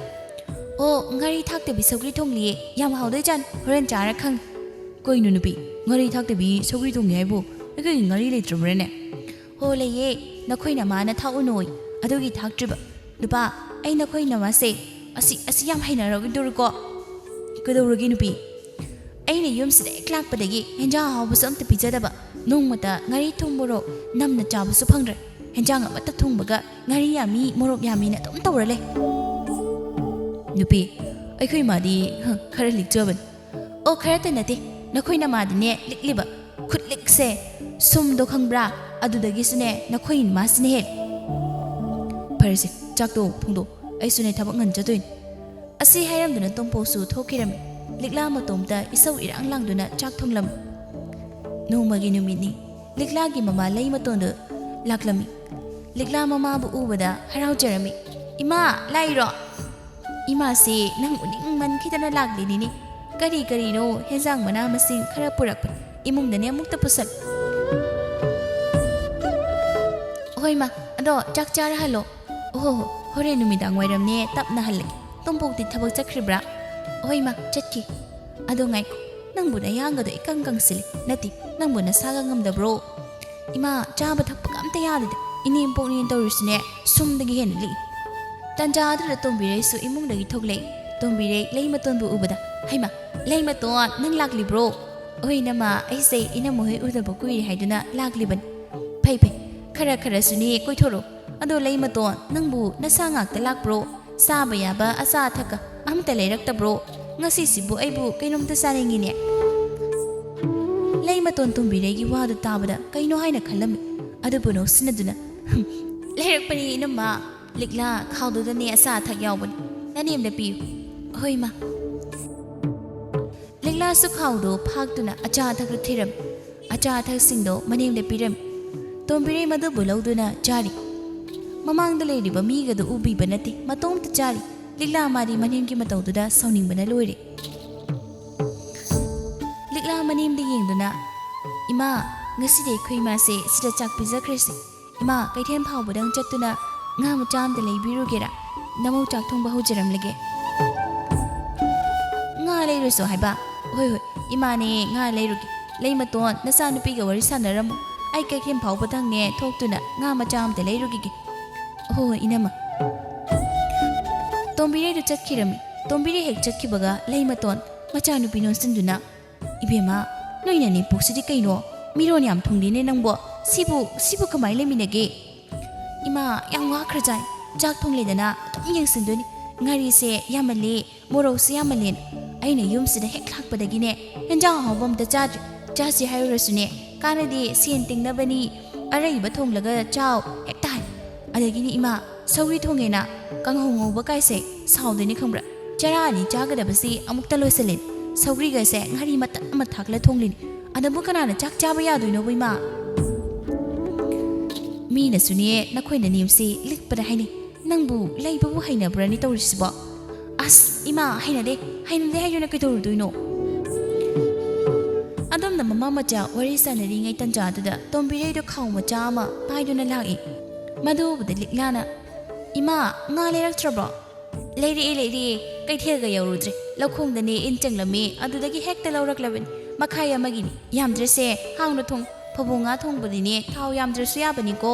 "ꯑꯣ, ꯉꯥꯔꯤ ꯊꯥꯛꯇꯕꯤ ꯁꯧꯒ꯭ꯔꯤ ꯊꯣꯡꯂꯤꯌꯦ꯫ ꯌꯥꯝ ꯍꯥꯎꯗꯣꯏ ꯖꯥꯠꯅꯤ, ꯍꯣꯔꯦꯟ ꯆꯥꯔ ꯈꯪꯉꯤ꯫" "ꯀꯩꯅꯣ ꯅꯨꯄꯤ, ꯉꯥꯔꯤ ꯊꯥꯛꯇꯕꯤ ꯁꯧꯒ꯭ꯔꯤ ꯊꯣꯡꯉꯤ ꯍꯥꯏꯕꯨ? ꯑꯩꯈꯣꯏꯒꯤ ꯉꯥꯔꯤ ꯂꯩꯇ꯭ꯔꯕ꯭ꯔꯥꯅꯦ?" "ꯍꯣ, ꯂꯩꯌꯦ꯫ ꯅꯈꯣꯏ ꯅꯃꯥꯅ ꯊꯥꯛꯎꯅꯣꯏ, ꯑꯗꯨꯒꯤ ꯊꯥꯛꯇ꯭ꯔꯤꯕ꯫ ꯅꯨꯄꯥ, ꯑꯩ ꯅꯈꯣꯏ ꯅꯃꯥꯁꯦ ꯑꯁꯤ, ꯑꯁꯤ ꯌꯥꯝ ꯍꯩꯅꯔꯣꯏꯗꯧꯔꯤꯀꯣ꯫" "ꯀꯩꯗꯧꯔꯒꯦ ꯅꯨꯄꯤ?" "ꯑꯩꯅ ꯌꯨꯝꯁꯤꯗ ꯍꯦꯛ ꯂꯥꯛꯄꯗꯒꯤ ꯍꯦꯟꯖꯥꯡ ꯑꯍꯥꯎꯕꯁꯨ ꯑꯝꯇ ꯄꯤꯖꯗꯕ, ꯅꯣꯡꯃꯇ ꯉꯥꯔꯤ ꯊꯨꯝ ꯃꯣꯔꯣꯛ ꯅꯝꯅ ꯆꯥꯕꯁꯨ ꯐꯪꯗ꯭ꯔꯦ꯫ ꯍꯦꯟꯖꯥꯡ ꯑꯃꯠꯇ ꯊꯣꯡꯕꯒ ꯉꯥꯔꯤ ꯌꯥꯝꯃꯤ, ꯃꯣꯔꯣꯛ ꯌꯥꯝꯃꯤꯅ ꯑꯗꯨꯝ ꯇꯧꯔ ꯂꯩ꯫" "ꯅꯨꯄꯤ, ꯑꯩꯈꯣꯏ ꯏꯃꯥꯗꯤ, ꯍ, ꯈꯔ ꯂꯤꯛꯆꯕꯅꯤ꯫" "ꯑꯣ, ꯈꯔꯇ ꯅꯠꯇꯦ, ꯅꯈꯣꯏ ꯅꯃꯥꯗꯤꯅꯦ ꯂꯤꯛꯂꯤꯕ꯫ ꯈꯨꯠ ꯂꯤꯛꯁꯦ, ꯁꯨꯝꯗꯣ ꯈꯪꯕ꯭ꯔꯥ? ꯑꯗꯨꯗꯒꯤꯁꯨꯅꯦ ꯅꯈꯣꯏ ꯏꯃꯥꯁꯤꯅ ꯍꯦꯜꯂꯤ꯫" "ꯐꯔꯦꯁꯦ, ꯆꯥꯛꯇꯣ ꯊꯣꯡꯗꯣꯛ, ꯑꯩꯁꯨꯅꯦ ꯊꯕꯛ ꯉꯟ ꯆꯠꯇꯣꯏꯅꯤ꯫" ꯑꯁꯤ ꯍꯥꯏꯔꯝꯗꯨꯅ ꯇꯣꯝꯄꯣꯛꯁꯨ ꯊꯣꯛꯈꯤꯔꯝꯃꯤ꯫ ꯂꯤꯛꯂꯥ ꯃꯇꯣꯝꯇ ꯏꯁꯧ ꯏꯔꯥꯡ ꯂꯥꯡꯗꯨꯅ ꯆꯥꯛ ꯊꯣꯡꯂꯝꯃꯤ꯫ ꯅꯣꯡꯃꯒꯤ ꯅꯨꯃꯤꯠꯅꯤ꯫ ꯂꯤꯛꯂꯥꯒꯤ ꯃꯃꯥ ꯂꯩꯃꯇꯣꯟꯗꯨ ꯂꯥꯛꯂꯝꯃꯤ꯫ ꯂꯤꯛꯂꯥ ꯃꯃꯥꯕꯨ ꯎꯕꯗ ꯍꯔꯥꯎꯖꯔꯝꯃꯤ꯫ "ꯏꯃꯥ, ꯂꯥꯛꯏꯔꯣ? ꯏꯃꯥꯁꯤ ꯅꯪ ꯎꯅꯤꯡꯃꯟꯈꯤꯗꯅ ꯂꯥꯛꯂꯤꯅꯤꯅꯦ꯫ ꯀꯔꯤ ꯀꯔꯤꯅꯣ ꯍꯦꯟꯖꯥꯡ ꯃꯅꯥ ꯃꯁꯤꯡ ꯈꯔ ꯄꯨꯔꯛꯄꯅꯤ꯫ ꯏꯃꯨꯡꯗꯅꯦ ꯑꯃꯨꯛꯇ ꯄꯨꯁꯜ꯫" "ꯍꯣꯏ ꯃꯥ, ꯑꯗꯣ ꯆꯥꯛ ꯆꯥꯔ ꯍꯜꯂꯣ꯫" "ꯑꯣꯍꯣ, ꯍꯣꯔꯦꯟ ꯅꯨꯃꯤꯗꯥꯡ ꯋꯥꯏꯔꯝꯅꯦ ꯇꯞꯅ ꯍꯜꯂꯒꯦ꯫ ꯇꯣꯝꯄꯣꯛꯇꯤ ꯊꯕꯛ ꯆꯠꯈ꯭ꯔꯤꯕ꯭ꯔꯥ?" "ꯍꯣꯏ ꯃꯥ, ꯆꯠꯈꯤ꯫ ꯑꯗꯣ ꯉꯥꯏꯈꯣ, ꯅꯪꯕꯨ ꯅꯌꯥꯡꯒꯗꯣ ꯏꯀꯪ ꯀꯪꯁꯤꯜꯂꯤ꯫ ꯅꯠꯇꯦ, ꯅꯪꯕꯨ ꯅꯁꯥꯒ ꯉꯝꯗꯕ꯭ꯔꯣ?" "ꯏꯃꯥ, ꯆꯥꯕ ꯊꯛꯄꯒ ꯑꯝꯇ ꯌꯥꯗꯦꯗ꯫ ꯏꯅꯦꯝꯄꯣꯛꯅꯦꯅ ꯇꯧꯔꯤꯁꯤꯅꯦ, ꯁꯨꯝꯗꯒꯤ ꯍꯦꯟꯅ ꯂꯤꯛꯏ꯫" ꯇꯟꯖꯥ ꯑꯗꯨꯗ ꯇꯣꯝꯕꯤꯔꯩꯁꯨ ꯏꯃꯨꯡꯗꯒꯤ ꯊꯣꯛꯂꯛꯏ꯫ ꯇꯣꯝꯕꯤꯔꯩ ꯂꯩꯃꯇꯣꯟꯕꯨ ꯎꯕꯗ, "ꯍꯩꯃꯥ, ꯂꯩꯃꯇꯣꯟ, ꯅꯪ ꯂꯥꯛꯂꯤꯕ꯭ꯔꯣ?" "ꯍꯣꯏ ꯏꯅꯝꯃ, ꯑꯩꯁꯦ ꯏꯅꯝꯃ ꯍꯣꯏ ꯎꯗꯕ ꯀꯨꯏꯔꯦ ꯍꯥꯏꯗꯨꯅ ꯂꯥꯛꯂꯤꯕꯅꯤ꯫" "ꯐꯩ ꯐꯩ, ꯈꯔ ꯈꯔꯁꯨꯅꯦ ꯀꯣꯏꯊꯣꯔꯛꯎ꯫ ꯑꯗꯣ ꯂꯩꯃꯇꯣꯟ, ꯅꯪꯕꯨ ꯅꯁꯥ ꯉꯥꯛꯇ ꯂꯥꯛꯄ꯭ꯔꯣ? ꯆꯥꯕ ꯌꯥꯕ ꯑꯆꯥ ꯑꯊꯛꯀ ꯑꯝꯇ ꯂꯩꯔꯛꯇꯕ꯭ꯔꯣ? ꯉꯁꯤꯁꯤꯕꯨ ꯑꯩꯕꯨ ꯀꯩꯅꯣꯝꯇ ꯆꯥꯅꯤꯡꯉꯤꯅꯦ꯫" ꯂꯩꯃꯇꯣꯟ ꯇꯣꯝꯕꯤꯔꯩꯒꯤ ꯋꯥꯗꯨ ꯇꯥꯕꯗ ꯀꯩꯅꯣ ꯍꯥꯏꯅ ꯈꯜꯂꯝꯃꯤ꯫ ꯑꯗꯨꯕꯨ ꯅꯣꯛꯁꯤꯟꯅꯗꯨꯅ, "ꯍꯨꯝ, ꯂꯩꯔꯛꯄꯅꯤ ꯏꯅꯝꯃ꯫ ꯂꯤꯛꯂꯥ ꯈꯥꯎꯗꯨꯗꯅꯦ ꯑꯆꯥ ꯑꯊꯛ ꯌꯥꯎꯕꯅꯤ꯫ ꯅꯅꯦꯝꯗ ꯄꯤꯌꯨ꯫" "ꯍꯣꯏ ꯏꯃꯥ꯫" ꯂꯤꯛꯂꯥꯁꯨ ꯈꯥꯎꯗꯨ ꯐꯥꯛꯇꯨꯅ ꯑꯆꯥ ꯑꯊꯛꯇꯨ ꯊꯤꯔꯝꯃꯤ꯫ ꯑꯆꯥ ꯑꯊꯛꯁꯤꯡꯗꯣ ꯃꯅꯦꯝꯗ ꯄꯤꯔꯝꯃꯤ꯫ ꯇꯣꯝꯕꯤꯔꯩ ꯃꯗꯨꯕꯨ ꯂꯧꯗꯨꯅ ꯆꯥꯔꯤ꯫ ꯃꯃꯥꯡꯗ ꯂꯩꯔꯤꯕ ꯃꯤꯒꯗꯨ ꯎꯕꯤꯕ ꯅꯠꯇꯦ, ꯃꯇꯣꯝꯇ ꯆꯥꯔꯤ꯫ ꯂꯤꯛꯂꯥ ꯃꯥꯗꯤ ꯃꯅꯦꯝꯒꯤ ꯃꯇꯧꯗꯨꯗ ꯁꯥꯎꯅꯤꯡꯕꯅ ꯂꯣꯏꯔꯦ꯫ ꯂꯤꯛꯂꯥ ꯃꯅꯦꯝꯗ ꯌꯦꯡꯗꯨꯅ, "ꯏꯃꯥ, ꯉꯁꯤꯗꯤ ꯑꯩꯈꯣꯏ ꯏꯃꯥꯁꯦ ꯁꯤꯗ ꯆꯥꯛ ꯄꯤꯖꯈ꯭ꯔꯁꯤ꯫ ꯏꯃꯥ, ꯀꯩꯊꯦꯜ ꯐꯥꯎꯕꯗꯪ ꯆꯠꯇꯨꯅ ꯉꯥ ꯃꯆꯥ ꯑꯝꯇ ꯂꯩꯕꯤꯔꯨꯒꯦꯔꯥ? ꯅꯃꯧ ꯆꯥꯛ ꯊꯣꯡꯕ ꯍꯧꯖꯔꯝꯂꯒꯦ꯫" "ꯉꯥ ꯂꯩꯔꯨꯁꯣ ꯍꯥꯏꯕ?" "ꯍꯣꯏ, ꯍꯣꯏ, ꯏꯃꯥꯅꯦ, ꯉꯥ ꯂꯩꯔꯨꯒꯦ꯫ ꯂꯩꯃꯇꯣꯟ, ꯅꯆꯥꯅꯨꯄꯤꯒ ꯋꯥꯔꯤ ꯁꯥꯟꯅꯔꯝꯃꯨ꯫ ꯑꯩ ꯀꯩꯊꯦꯜ ꯐꯥꯎꯕꯗꯪꯅꯦ ꯊꯣꯛꯇꯨꯅ ꯉꯥ ꯃꯆꯥ ꯑꯝꯇ ꯂꯩꯔꯨꯈꯤꯒꯦ꯫" "ꯍꯣꯏ, ꯍꯣꯏ, ꯏꯅꯝꯃ꯫" ꯇꯣꯝꯕꯤꯔꯩꯗꯨ ꯆꯠꯈꯤꯔꯝꯃꯤ꯫ ꯇꯣꯝꯕꯤꯔꯩ ꯍꯦꯛ ꯆꯠꯈꯤꯕꯒ ꯂꯩꯃꯇꯣꯟ ꯃꯆꯥꯅꯨꯄꯤ ꯅꯣꯟꯁꯤꯟꯗꯨꯅ, "ꯏꯕꯦꯝꯃ, ꯅꯣꯏ ꯅꯅꯦꯝꯄꯣꯛꯁꯤꯗꯤ ꯀꯩꯅꯣ? ꯃꯤꯔꯣꯟ ꯌꯥꯝ ꯊꯨꯡꯗꯦꯅꯦ ꯅꯪꯕꯣ꯫ ꯁꯤꯕꯨ, ꯁꯤꯕꯨ ꯀꯃꯥꯏꯅ ꯂꯩꯃꯤꯟꯅꯒꯦ?" "ꯏꯃꯥ, ꯌꯥꯝ ꯋꯥꯈ꯭ꯔꯖꯥꯠꯅꯤ꯫ ꯆꯥꯛ ꯊꯣꯡꯂꯦꯗꯅ ꯑꯗꯨꯝ ꯌꯦꯡꯁꯤꯟꯗꯣꯏꯅꯤ꯫ ꯉꯥꯔꯤꯁꯦ ꯌꯥꯝꯃꯜꯂꯦ, ꯃꯣꯔꯣꯛꯁꯦ ꯌꯥꯝꯃꯜꯂꯦ꯫ ꯑꯩꯅ ꯌꯨꯝꯁꯤꯗ ꯍꯦꯛ ꯂꯥꯛꯄꯗꯒꯤꯅꯦ ꯍꯦꯟꯖꯥꯡ ꯑꯍꯥꯎꯕ ꯑꯝꯇ ꯆꯥꯗ꯭ꯔꯤ꯫ ꯆꯥꯁꯤ ꯍꯥꯏꯔꯨꯔꯁꯨꯅꯦ ꯀꯥꯟꯅꯗꯦ, ꯁꯦꯟ ꯇꯤꯡꯅꯕꯅꯤ, ꯑꯔꯩꯕ ꯊꯣꯡꯂꯒ ꯆꯥꯎ ꯍꯦꯛꯇ ꯍꯥꯏ꯫ ꯑꯗꯒꯤꯅꯤ ꯏꯃꯥ, ꯁꯧꯒ꯭ꯔꯤ ꯊꯣꯡꯉꯦꯅ ꯀꯥꯡꯍꯧ ꯉꯧꯕ ꯀꯥꯏꯁꯦ ꯁꯥꯎꯗꯣꯏꯅꯤ ꯈꯪꯕ꯭ꯔꯥ? ꯆꯔꯥ ꯑꯅꯤ ꯆꯥꯒꯗꯕꯁꯤ ꯑꯃꯨꯛꯇ ꯂꯣꯏꯁꯤꯜꯂꯤꯅꯤ꯫ ꯁꯧꯒ꯭ꯔꯤꯒꯁꯦ ꯉꯥꯔꯤ ꯃꯇꯠ ꯑꯃ ꯊꯥꯛꯂ ꯊꯣꯡꯂꯤꯅꯤ꯫ ꯑꯗꯨꯕꯨ ꯀꯅꯥꯅ ꯆꯥꯛ ꯆꯥꯕ ꯌꯥꯗꯣꯏꯅꯣꯕ ꯏꯃꯥ?" "ꯃꯤꯅꯁꯨꯅꯦ ꯅꯈꯣꯏ ꯅꯅꯦꯝꯁꯤ ꯂꯤꯛꯄꯗ ꯍꯥꯏꯅꯩ꯫ ꯅꯪꯕꯨ ꯂꯩꯕꯕꯨ ꯍꯩꯅꯕ꯭ꯔꯅꯤ ꯇꯧꯔꯤꯁꯤꯕꯣ?" "ꯑꯁ ꯏꯃꯥ, ꯍꯩꯅꯗꯦ, ꯍꯩꯅꯗꯦ ꯍꯥꯏꯗꯨꯅ ꯀꯩꯗꯧꯔꯨꯗꯣꯏꯅꯣ?" ꯑꯗꯣꯝꯅ ꯃꯃꯥ ꯃꯆꯥ ꯋꯥꯔꯤ ꯁꯥꯟꯅꯔꯤꯉꯩ ꯇꯟꯖꯥꯗꯨꯗ ꯇꯣꯝꯕꯤꯔꯩꯗꯣ ꯈꯥꯎ ꯃꯆꯥ ꯑꯃ ꯄꯥꯏꯗꯨꯅ ꯂꯥꯛꯏ꯫ ꯃꯗꯨ ꯎꯕꯗ ꯂꯤꯛꯂꯥꯅ, "ꯏꯃꯥ, ꯉꯥ ꯂꯩꯔꯛꯇ꯭ꯔꯕꯣ?" "ꯂꯩꯔꯛꯑꯦ, ꯂꯩꯔꯛꯑꯦ꯫ ꯀꯩꯊꯦꯜꯒ ꯌꯧꯔꯨꯗ꯭ꯔꯦ꯫ ꯂꯧꯈꯣꯡꯗꯅꯦ ꯏꯟ ꯆꯪꯂꯝꯃꯦ, ꯑꯗꯨꯗꯒꯤ ꯍꯦꯛꯇ ꯂꯧꯔꯛꯂꯕꯅꯤ꯫ ꯃꯈꯥꯏ ꯑꯃꯒꯤꯅꯤ꯫ ꯌꯥꯝꯗ꯭ꯔꯦꯁꯦ, ꯍꯥꯎꯅ ꯊꯣꯡ꯫ ꯐꯕꯣꯡ ꯉꯥ ꯊꯣꯡꯕꯗꯤꯅꯦ ꯊꯥꯎ ꯌꯥꯝꯗ꯭ꯔꯁꯨ ꯌꯥꯕꯅꯤꯀꯣ꯫"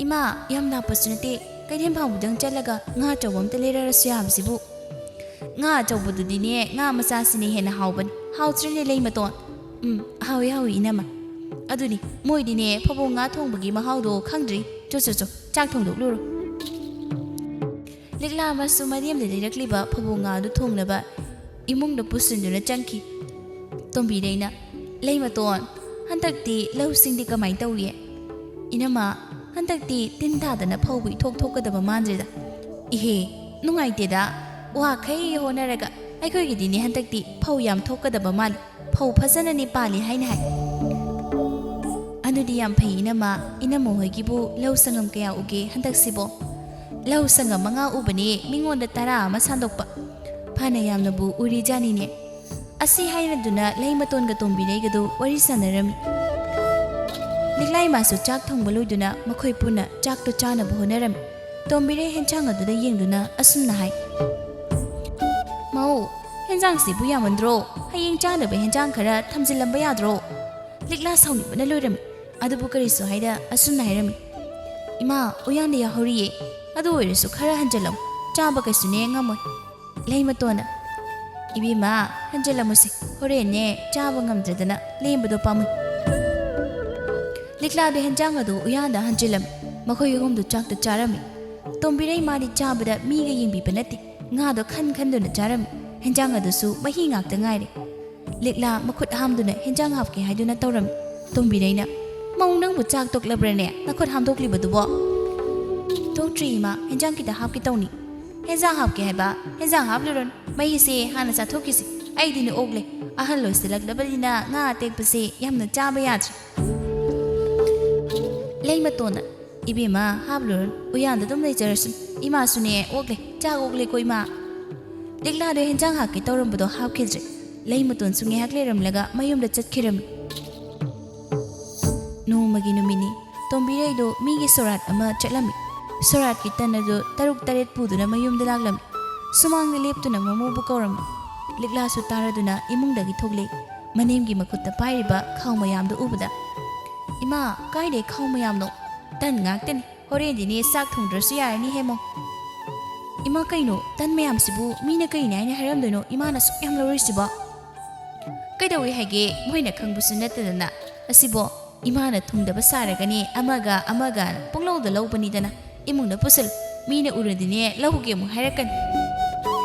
"ꯏꯃꯥ, ꯌꯥꯝ ꯂꯥꯞꯄꯁꯨ ꯅꯠꯇꯦ꯫ ꯀꯩꯊꯦꯜ ꯐꯥꯎꯕꯗꯪ ꯆꯠꯂꯒ ꯉꯥ ꯑꯆꯧꯕ ꯑꯝꯇ ꯂꯩꯔꯛꯑꯁꯨ ꯌꯥꯕꯁꯤꯕꯨ꯫" "ꯉꯥ ꯑꯆꯧꯕꯗꯨꯗꯤꯅꯦ ꯉꯥ ꯃꯆꯥꯁꯤꯅ ꯍꯦꯟꯅ ꯍꯥꯎꯕꯅꯤ꯫ ꯍꯥꯎꯇ꯭ꯔꯅꯦ ꯂꯩꯃꯇꯣꯟ?" "ꯎꯝ, ꯍꯥꯎꯏ, ꯍꯥꯎꯏ, ꯏꯅꯝꯃ꯫ ꯑꯗꯨꯅꯤ, ꯃꯣꯏꯗꯤꯅꯦ ꯐꯕꯣꯡ ꯉꯥ ꯊꯣꯡꯕꯒꯤ ꯃꯍꯥꯎꯗꯣ ꯈꯪꯗ꯭ꯔꯤ꯫ ꯆꯣ, ꯆꯣ, ꯆꯣ, ꯆꯥꯛ ꯊꯣꯡꯗꯣꯛꯂꯨꯔꯣ꯫" ꯂꯤꯛꯂꯥ ꯑꯃꯁꯨ ꯃꯔꯦꯝꯗ ꯂꯩꯔꯛꯂꯤꯕ ꯐꯕꯣꯡ ꯉꯥꯗꯨ ꯊꯣꯡꯅꯕ ꯏꯃꯨꯡꯗ ꯄꯨꯁꯤꯟꯗꯨꯅ ꯆꯪꯈꯤ꯫ ꯇꯣꯝꯕꯤꯔꯩꯅ, "ꯂꯩꯃꯇꯣꯟ, ꯍꯟꯗꯛꯇꯤ ꯂꯧꯁꯤꯡꯗꯤ ꯀꯃꯥꯏꯅ ꯇꯧꯔꯤ?" "ꯏꯅꯝꯃ, ꯍꯟꯗꯛꯇꯤ ꯇꯤꯟ ꯇꯥꯗꯅ ꯐꯧꯕ ꯏꯊꯣꯛ ꯊꯣꯛꯀꯗꯕ ꯃꯥꯟꯗ꯭ꯔꯦꯗ꯫" "ꯏꯍꯦ, ꯅꯨꯡꯉꯥꯏꯇꯦꯗ꯫ ꯋꯥꯈꯩ ꯍꯣꯠꯅꯔꯒ ꯑꯩꯈꯣꯏꯒꯤꯗꯤꯅꯦ ꯍꯟꯗꯛꯇꯤ ꯐꯧ ꯌꯥꯝ ꯊꯣꯛꯀꯗꯕ ꯃꯥꯜꯂꯤ꯫ ꯐꯧ ꯐꯖꯅꯅꯦ ꯄꯥꯜꯂꯤ ꯍꯥꯏꯅ ꯍꯥꯏ꯫" "ꯑꯗꯨꯗꯤ ꯌꯥꯝ ꯐꯩ ꯏꯅꯝꯃ꯫ ꯏꯅꯝꯃ ꯍꯣꯏꯒꯤꯕꯨ ꯂꯧ ꯁꯪꯉꯝ ꯀꯌꯥ ꯎꯒꯦ ꯍꯟꯗꯛꯁꯤꯕꯣ?" ꯂꯧ ꯁꯪꯒꯝ ꯃꯉꯥ ꯎꯕꯅꯦ, ꯃꯤꯉꯣꯟꯗ ꯇꯔꯥ ꯑꯃ ꯁꯥꯟꯗꯣꯛꯄ꯫ ꯐꯅ ꯌꯥꯝꯅꯕꯨ ꯎꯔꯤꯖꯥꯅꯤꯅꯦ꯫ ꯑꯁꯤ ꯍꯥꯏꯅꯗꯨꯅ ꯂꯩꯃꯇꯣꯟꯒ ꯇꯣꯝꯕꯤꯔꯩꯒꯗꯨ ꯋꯥꯔꯤ ꯁꯥꯟꯅꯔꯝꯃꯤ꯫ ꯂꯤꯛꯂꯥꯏ ꯃꯥꯁꯨ ꯆꯥꯛ ꯊꯣꯡꯕ ꯂꯣꯏꯗꯨꯅ ꯃꯈꯣꯏ ꯄꯨꯟꯅ ꯆꯥꯛꯇꯨ ꯆꯥꯅꯕ ꯍꯣꯠꯅꯔꯝꯃꯤ꯫ ꯇꯣꯝꯕꯤꯔꯩ ꯍꯦꯟꯁꯥꯡ ꯑꯗꯨꯗ ꯌꯦꯡꯗꯨꯅ ꯑꯁꯨꯝꯅ ꯍꯥꯏ, "ꯃꯧ, ꯍꯦꯟꯖꯥꯡꯁꯤꯕꯨ ꯌꯥꯝꯃꯟꯗ꯭ꯔꯣ? ꯍꯌꯦꯡ ꯆꯥꯅꯕ ꯍꯦꯟꯖꯥꯡ ꯈꯔ ꯊꯝꯖꯤꯜꯂꯝꯕ ꯌꯥꯗ꯭ꯔꯣ?" ꯂꯤꯛꯂꯥ ꯁꯥꯎꯅꯤꯡꯕꯅ ꯂꯣꯏꯔꯝꯃꯤ꯫ ꯑꯗꯨꯕꯨ ꯀꯔꯤꯁꯨ ꯍꯥꯏꯗ ꯑꯁꯨꯝꯅ ꯍꯥꯏꯔꯝꯃꯤ, "ꯏꯃꯥ, ꯎꯌꯥꯟꯗ ꯌꯥꯍꯧꯔꯤꯌꯦ꯫ ꯑꯗꯨ ꯑꯣꯏꯔꯁꯨ ꯈꯔ ꯍꯟꯖꯤꯜꯂꯝꯃꯨ꯫ ꯆꯥꯕ ꯀꯩꯁꯨꯅꯦ ꯉꯝꯃꯣꯏ꯫" ꯂꯩꯃꯇꯣꯟꯅ, "ꯏꯕꯦꯝꯃ, ꯍꯟꯖꯤꯜꯂꯝꯃꯨꯁꯦ꯫ ꯍꯣꯔꯦꯟꯅꯦ ꯆꯥꯕ ꯉꯝꯗ꯭ꯔꯗꯅ ꯂꯦꯝꯕꯗꯣ ꯄꯥꯝꯃꯨꯏ꯫" ꯂꯤꯛꯂꯥꯗ ꯍꯦꯟꯖꯥꯡ ꯑꯗꯨ ꯎꯌꯥꯟꯗ ꯍꯟꯖꯤꯜꯂꯝꯃꯤ꯫ ꯃꯈꯣꯏ ꯑꯍꯨꯝꯗꯨ ꯆꯥꯛꯇ ꯆꯥꯔꯝꯃꯤ꯫ ꯇꯣꯝꯕꯤꯔꯩ ꯃꯥꯗꯤ ꯆꯥꯕꯗ ꯃꯤꯒ ꯌꯦꯡꯕꯤꯕ ꯅꯠꯇꯦ꯫ ꯉꯥꯗꯣ ꯈꯟ ꯈꯟꯗꯨꯅ ꯆꯥꯔꯝꯃꯤ꯫ ꯍꯦꯟꯖꯥꯡ ꯑꯗꯨꯁꯨ ꯃꯍꯤ ꯉꯥꯛꯇ ꯉꯥꯏꯔꯦ꯫ ꯂꯤꯛꯂꯥ ꯃꯈꯨꯠ ꯍꯥꯝꯗꯨꯅ ꯍꯦꯟꯖꯥꯡ ꯍꯥꯞꯀꯦ ꯍꯥꯏꯗꯨꯅ ꯇꯧꯔꯝꯃꯤ꯫ ꯇꯣꯝꯕꯤꯔꯩꯅ, "ꯃꯧ, ꯅꯪꯕꯨ ꯆꯥꯛ ꯇꯣꯛꯂꯕ꯭ꯔꯅꯦ, ꯅꯈꯨꯠ ꯍꯥꯝꯗꯣꯛꯂꯤꯕꯗꯨꯕꯣ?" "ꯇꯣꯛꯇ꯭ꯔꯤ ꯏꯃꯥ, ꯍꯦꯟꯖꯥꯡ ꯈꯤꯇ ꯍꯥꯞꯀꯦ ꯇꯧꯅꯤ꯫" "ꯍꯦꯟꯖꯥꯡ ꯍꯥꯞꯀꯦ ꯍꯥꯏꯕ? ꯍꯦꯟꯖꯥꯡ ꯍꯥꯞꯂꯨꯔꯅꯨ, ꯃꯍꯤꯁꯦ ꯍꯥꯟꯅ ꯆꯥꯊꯣꯛꯈꯤꯁꯤ꯫ ꯑꯩꯗꯤꯅꯦ ꯑꯣꯛꯂꯦ, ꯑꯍꯜ ꯑꯣꯏꯁꯤꯜꯂꯛꯂꯕꯅꯤꯅ ꯉꯥ ꯑꯇꯦꯛꯄꯁꯦ ꯌꯥꯝꯅ ꯆꯥꯕ ꯌꯥꯗ꯭ꯔꯦ꯫" ꯂꯩꯃꯇꯣꯟꯅ, "ꯏꯕꯦꯝꯃ, ꯍꯥꯞꯂꯨꯔꯅꯨ, ꯎꯌꯥꯟꯗ ꯑꯗꯨꯝ ꯂꯩꯖꯔꯁꯅꯨ꯫ ꯏꯃꯥꯁꯨꯅꯦ ꯑꯣꯛꯂꯦ, ꯆꯥꯛ ꯑꯣꯛꯂꯦꯀꯣ ꯏꯃꯥ꯫" ꯂꯤꯛꯂꯥꯗꯣ ꯍꯦꯟꯖꯥꯡ ꯍꯥꯞꯀꯦ ꯇꯧꯔꯝꯕꯗꯣ ꯍꯥꯞꯈꯤꯗ꯭ꯔꯦ꯫ ꯂꯩꯃꯇꯣꯟꯁꯨ ꯉꯥꯏꯍꯥꯛ ꯂꯩꯔꯝꯂꯒ ꯃꯌꯨꯝꯗ ꯆꯠꯈꯤꯔꯝꯃꯤ꯫ ꯅꯣꯡꯃꯒꯤ ꯅꯨꯃꯤꯠꯅꯤ꯫ ꯇꯣꯝꯕꯤꯔꯩꯗꯣ ꯃꯤꯒꯤ ꯁꯣꯔꯥꯠ ꯑꯃ ꯆꯠꯂꯝꯃꯤ꯫ ꯁꯣꯔꯥꯠꯀꯤ ꯇꯟ ꯑꯗꯨ ꯇꯔꯨꯛ ꯇꯔꯦꯠ ꯄꯨꯗꯨꯅ ꯃꯌꯨꯝꯗ ꯂꯥꯛꯂꯝꯃꯤ꯫ ꯁꯨꯃꯥꯡꯗ ꯂꯦꯞꯇꯨꯅ ꯃꯃꯧꯕꯨ ꯀꯧꯔꯝꯃꯤ꯫ ꯂꯤꯛꯂꯥꯁꯨ ꯇꯥꯔꯗꯨꯅ ꯏꯃꯨꯡꯗꯒꯤ ꯊꯣꯛꯂꯛꯏ꯫ ꯃꯅꯦꯝꯒꯤ ꯃꯈꯨꯠꯇ ꯄꯥꯏꯔꯤꯕ ꯈꯥꯎ ꯃꯌꯥꯝꯗꯨ ꯎꯕꯗ, "ꯏꯃꯥ, ꯀꯥꯏꯗꯩ ꯈꯥꯎ ꯃꯌꯥꯝꯅꯣ? ꯇꯟ ꯉꯥꯛꯇꯅꯤ꯫ ꯍꯣꯔꯦꯟꯗꯤꯅꯦ ꯆꯥꯛ ꯊꯣꯡꯗ꯭ꯔꯁꯨ ꯌꯥꯔꯅꯤ ꯍꯦꯃꯣ꯫" "ꯏꯃꯥ, ꯀꯩꯅꯣ? ꯇꯟ ꯃꯌꯥꯝꯁꯤꯕꯨ ꯃꯤꯅ ꯀꯩꯅꯤ ꯍꯥꯏꯅ ꯍꯥꯏꯔꯝꯗꯣꯏꯅꯣ ꯏꯃꯥꯅ ꯁꯨꯛ ꯌꯥꯝ ꯂꯧꯔꯤꯁꯤꯕꯣ?" "ꯀꯩꯗꯧꯏ ꯍꯥꯏꯒꯦ? ꯃꯣꯏꯅ ꯈꯪꯕꯁꯨ ꯅꯠꯇꯗꯅ꯫ ꯑꯁꯤꯕꯣ ꯏꯃꯥꯅ ꯊꯨꯡꯗꯕ ꯁꯥꯔꯒꯅꯤ ꯑꯃꯒ ꯑꯃꯒ ꯄꯨꯡꯂꯧꯗ ꯂꯧꯕꯅꯤꯗꯅ꯫ ꯏꯃꯨꯡꯗ ꯄꯨꯁꯤꯜꯂꯨ, ꯃꯤꯅ ꯎꯔꯗꯤꯅꯦ ꯂꯧꯒꯦ ꯑꯃꯨꯛ ꯍꯥꯏꯔꯛꯀꯅꯤ꯫"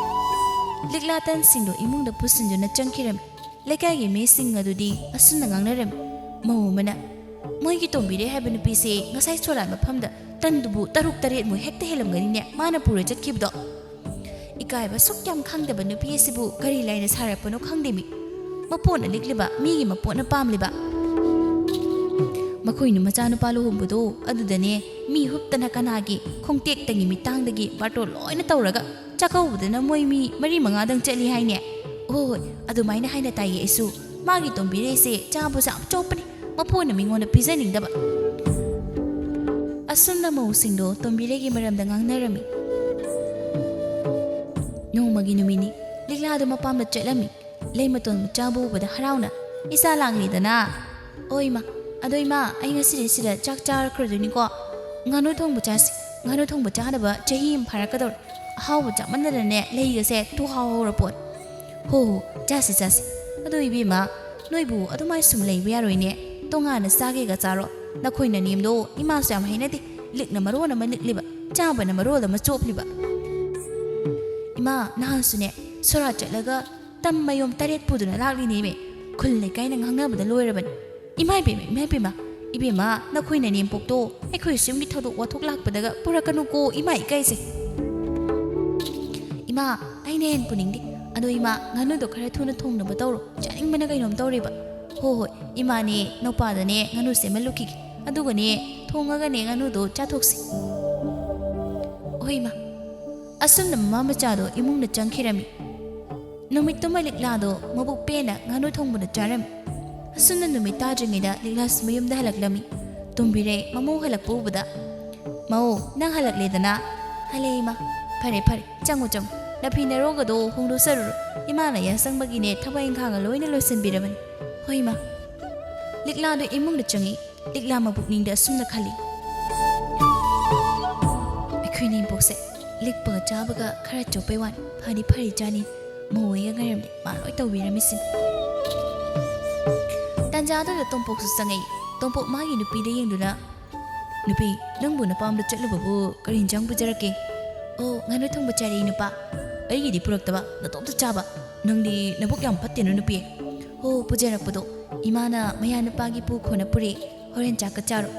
ꯂꯤꯛꯂꯥ ꯇꯟꯁꯤꯡꯗꯣ ꯏꯃꯨꯡꯗ ꯄꯨꯁꯤꯟꯗꯨꯅ ꯆꯪꯈꯤꯔꯝꯃꯤ꯫ ꯂꯩꯀꯥꯏꯒꯤ ꯃꯤꯁꯤꯡ ꯑꯗꯨꯗꯤ ꯑꯁꯨꯝꯅ ꯉꯥꯡꯅꯔꯝꯃꯤ꯫ ꯃꯧ ꯑꯃꯅ, "ꯃꯣꯏꯒꯤ ꯇꯣꯝꯕꯤꯔꯩ ꯍꯥꯏꯕ ꯅꯨꯄꯤꯁꯦ ꯉꯁꯥꯏ ꯁꯣꯔꯥꯠ ꯃꯐꯝꯗ ꯇꯟꯗꯨꯕꯨ ꯇꯔꯨꯛ ꯇꯔꯦꯠꯃꯨꯛ ꯍꯦꯛꯇ ꯍꯦꯜꯂꯝꯒꯅꯤꯅꯦ ꯃꯥꯅ ꯄꯨꯔ ꯆꯠꯈꯤꯕꯗꯣ꯫ ꯏꯀꯥꯏꯕ ꯁꯨꯛ ꯌꯥꯝ ꯈꯪꯗꯕ ꯅꯨꯄꯤ ꯑꯁꯤꯕꯨ ꯀꯔꯤ ꯂꯥꯏꯅ ꯁꯥꯔꯛꯄꯅꯣ ꯈꯪꯗꯦꯃꯤ꯫ ꯃꯄꯣꯠꯅ ꯂꯤꯛꯂꯤꯕ, ꯃꯤꯒꯤ ꯃꯄꯣꯠꯅ ꯄꯥꯝꯂꯤꯕ꯫" ꯃꯈꯣꯏꯅ ꯃꯆꯥꯅꯨꯄꯥ ꯂꯨꯍꯣꯡꯕꯗꯣ ꯑꯗꯨꯗꯅꯦ, ꯃꯤ ꯍꯨꯞꯇꯅ ꯀꯅꯥꯒꯤ ꯈꯣꯡꯇꯦꯛꯇꯒꯤ ꯃꯤꯇꯥꯡꯗꯒꯤ ꯕꯥꯔꯇꯣꯟ ꯂꯣꯏꯅ ꯇꯧꯔꯒ ꯆꯥꯛꯀꯧꯕꯗꯅ ꯃꯣꯏ ꯃꯤ ꯃꯔꯤ ꯃꯉꯥꯗꯪ ꯆꯠꯂꯤ ꯍꯥꯏꯅꯦ꯫ ꯍꯣꯏ, ꯍꯣꯏ, ꯑꯗꯨꯃꯥꯏꯅ ꯍꯥꯏꯅ ꯇꯥꯏꯌꯦ ꯑꯩꯁꯨ꯫ ꯃꯥꯒꯤ ꯇꯣꯝꯕꯤꯔꯩꯁꯦ ꯆꯥꯕꯁꯦ ꯌꯥꯝ ꯆꯣꯞꯄꯅꯤ, ꯃꯄꯨꯅ ꯃꯤꯉꯣꯟꯗ ꯄꯤꯖꯅꯤꯡꯗꯕ꯫ ꯑꯁꯨꯝꯅ ꯃꯧꯁꯤꯡꯗꯣ ꯇꯣꯝꯕꯤꯔꯩꯒꯤ ꯃꯔꯝꯗ ꯉꯥꯡꯅꯔꯝꯃꯤ꯫ ꯅꯣꯡꯃꯒꯤ ꯅꯨꯃꯤꯠꯅꯤ꯫ ꯂꯤꯛꯂꯥꯗꯣ ꯃꯄꯥꯝꯗ ꯆꯠꯂꯝꯃꯤ꯫ ꯂꯩ ꯃꯇꯣꯟ ꯃꯆꯥꯕꯨ ꯎꯕꯗ ꯍꯔꯥꯎꯅ, "ꯏꯆꯥ ꯂꯥꯛꯂꯤꯗꯅ!" "ꯑꯣ ꯏꯃꯥ, ꯑꯗꯣ ꯏꯃꯥ, ꯑꯩ ꯉꯁꯤꯗꯤ ꯁꯤꯗ ꯆꯥꯛ ꯆꯥꯔꯛꯈ꯭ꯔꯗꯣꯏꯅꯤꯀꯣ꯫ ꯉꯥꯅꯨ ꯊꯣꯡꯕ ꯆꯥꯁꯤ꯫ ꯉꯥꯅꯨ ꯊꯣꯡꯕ ꯆꯥꯗꯕ ꯆꯍꯤ ꯑꯃ ꯐꯥꯔꯛꯀꯗꯧꯔꯦ꯫ ꯑꯍꯥꯎꯕ ꯆꯥꯃꯟꯗꯅꯅꯦ ꯂꯩꯒꯁꯦ ꯇꯨꯍꯥꯎ ꯍꯧꯔꯄꯣꯠ꯫" "ꯍꯣ ꯍꯣ, ꯆꯥꯁꯤ ꯆꯥꯁꯤ꯫ ꯑꯗꯣ ꯏꯕꯦꯝꯃ, ꯅꯣꯏꯕꯨ ꯑꯗꯨꯃꯥꯏ ꯁꯨꯝ ꯂꯩꯕ ꯌꯥꯔꯣꯏꯅꯦ꯫ ꯇꯣꯉꯥꯟꯅ ꯆꯥꯒꯦꯒ ꯆꯥꯔꯣ꯫ ꯅꯈꯣꯏꯅ ꯅꯦꯝꯗꯣ ꯏꯃꯥꯁꯨ ꯌꯥꯝ ꯍꯩꯅꯗꯦ꯫ ꯂꯤꯛꯅ ꯃꯔꯣꯟ ꯑꯃ ꯂꯤꯛꯂꯤꯕ, ꯆꯥꯕꯅ ꯃꯔꯣꯜ ꯑꯃ ꯆꯣꯞꯂꯤꯕ꯫" "ꯏꯃꯥ, ꯅꯍꯥꯟꯁꯨꯅꯦ ꯁꯣꯔꯥꯠ ꯆꯠꯂꯒ ꯇꯝ ꯃꯌꯣꯝ ꯇꯔꯦꯠ ꯄꯨꯗꯨꯅ ꯂꯥꯛꯂꯤꯅꯦꯃꯦ꯫ ꯈꯨꯜ ꯂꯩꯀꯥꯏꯅ ꯉꯥꯡꯅꯕꯗ ꯂꯣꯏꯔꯕꯅꯤ꯫ ꯏꯃꯥ ꯏꯕꯦꯝꯃ, ꯏꯃꯥ ꯏꯕꯦꯝꯃ, ꯏꯕꯦꯝꯃ, ꯅꯈꯣꯏꯅ ꯅꯦꯝꯄꯣꯛꯇꯣ ꯑꯩꯈꯣꯏ ꯌꯨꯝꯒꯤ ꯊꯧꯗꯣꯛ ꯋꯥꯊꯣꯛ ꯂꯥꯛꯄꯗꯒ ꯄꯨꯔꯛꯀꯅꯨꯀꯣ, ꯏꯃꯥ ꯏꯀꯥꯏꯖꯩ꯫" "ꯏꯃꯥ, ꯑꯩꯅ ꯍꯦꯟꯅ ꯄꯨꯅꯤꯡꯗꯦ꯫ ꯑꯗꯣ ꯏꯃꯥ, ꯉꯥꯅꯨꯗꯣ ꯈꯔ ꯊꯨꯅ ꯊꯣꯡꯅꯕ ꯇꯧꯔꯣ, ꯆꯥꯅꯤꯡꯕꯅ ꯀꯩꯅꯣꯝ ꯇꯧꯔꯦꯕ꯫" "ꯍꯣ ꯍꯣꯏ, ꯏꯃꯥꯅꯦ ꯅꯧꯄꯥꯗꯅꯦ ꯉꯥꯅꯨ ꯁꯦꯝꯍꯜꯂꯨꯈꯤꯒꯦ, ꯑꯗꯨꯒꯅꯦ ꯊꯣꯡꯉꯒꯅꯦ ꯉꯥꯅꯨꯗꯣ ꯆꯥꯊꯣꯛꯁꯤ꯫" "ꯍꯣꯏ ꯏꯃꯥ꯫" ꯑꯁꯨꯝꯅ ꯃꯃꯥ ꯃꯆꯥꯗꯣ ꯏꯃꯨꯡꯗ ꯆꯪꯈꯤꯔꯝꯃꯤ꯫ ꯅꯨꯃꯤꯠꯇꯨꯃ ꯂꯤꯛꯂꯥꯗꯣ ꯃꯕꯨꯛ ꯄꯦꯟꯅ ꯉꯥꯅꯨ ꯊꯣꯡꯕꯗ ꯆꯥꯔꯝꯃꯤ꯫ ꯑꯁꯨꯝꯅ ꯅꯨꯃꯤꯠ ꯇꯥꯗ꯭ꯔꯤꯉꯩꯗ ꯂꯤꯛꯂꯥꯁꯨ ꯃꯌꯨꯝꯗ ꯍꯜꯂꯛꯂꯝꯃꯤ꯫ ꯇꯣꯝꯕꯤꯔꯩ ꯃꯃꯧ ꯍꯜꯂꯛꯄ ꯎꯕꯗ, "ꯃꯧ, ꯅꯪ ꯍꯜꯂꯛꯂꯦꯗꯅ?" "ꯍꯜꯂꯛꯑꯦ ꯏꯃꯥ꯫" "ꯐꯔꯦ ꯐꯔꯦ, ꯆꯪꯉꯨ ꯆꯪꯉꯨ, ꯅꯐꯤ ꯅꯔꯣꯒꯗꯣ ꯍꯣꯡꯗꯣꯛꯆꯔꯨꯔꯣ꯫ ꯏꯃꯥꯅ ꯌꯥꯆꯪꯕꯒꯤꯅꯦ ꯊꯕꯛ ꯏꯪꯈꯥꯡꯒ ꯂꯣꯏꯅ ꯂꯣꯏꯁꯤꯟꯕꯤꯔꯕꯅꯤ꯫" "ꯍꯣꯏ ꯏꯃꯥ꯫" ꯂꯤꯛꯂꯥꯗꯣ ꯏꯃꯨꯡꯗ ꯆꯪꯉꯤ꯫ ꯂꯤꯛꯂꯥ ꯃꯄꯨꯛꯅꯤꯡꯗ ꯑꯁꯨꯝꯅ ꯈꯜꯂꯤ, "ꯑꯩꯈꯣꯏ ꯏꯅꯦꯝꯄꯣꯛꯁꯦ ꯂꯤꯛꯄꯒ ꯆꯥꯕꯒ ꯈꯔ ꯆꯣꯞꯄꯩ ꯋꯥꯅꯤ, ꯐꯗꯤ ꯐꯔꯤ ꯆꯥꯅꯤ, ꯃꯧ ꯑꯣꯏꯒ ꯉꯥꯏꯔꯝꯗꯦ ꯃꯥ ꯂꯣꯏ ꯇꯧꯕꯤꯔꯝꯃꯤꯁꯤꯅꯤ꯫" ꯇꯥꯟꯖꯥꯗꯨꯗ ꯇꯣꯝꯄꯣꯛꯁꯨ ꯆꯪꯉꯛꯏ꯫ ꯇꯣꯝꯄꯣꯛ ꯃꯥꯒꯤ ꯅꯨꯄꯤꯗ ꯌꯦꯡꯗꯨꯅ, "ꯅꯨꯄꯤ, ꯅꯪꯕꯨ ꯅꯄꯥꯝꯗ ꯆꯠꯂꯨꯕꯕꯨ ꯀꯔꯤ ꯏꯟꯖꯥꯡ ꯄꯨꯖꯔꯛꯀꯦ?" "ꯑꯣ, ꯉꯥꯅꯨ ꯊꯣꯡꯕ ꯆꯥꯔꯛꯏ ꯅꯨꯄꯥ꯫" "ꯑꯩꯒꯤꯗꯤ ꯄꯨꯔꯛꯇꯕ, ꯅꯇꯣꯝꯇ ꯆꯥꯕ꯫ ꯅꯪꯗꯤ ꯅꯕꯨꯛ ꯌꯥꯝ ꯐꯠꯇꯦꯅ ꯅꯨꯄꯤ꯫" "ꯑꯣ, ꯄꯨꯖꯔꯛꯄꯗꯣ ꯏꯃꯥꯅ ꯃꯌꯥ ꯅꯨꯄꯥꯒꯤ ꯄꯨ ꯈꯣꯅ ꯄꯨꯔꯛꯏ꯫ ꯍꯣꯔꯦꯟ ꯆꯥꯛꯀ ꯆꯥꯔꯣ꯫"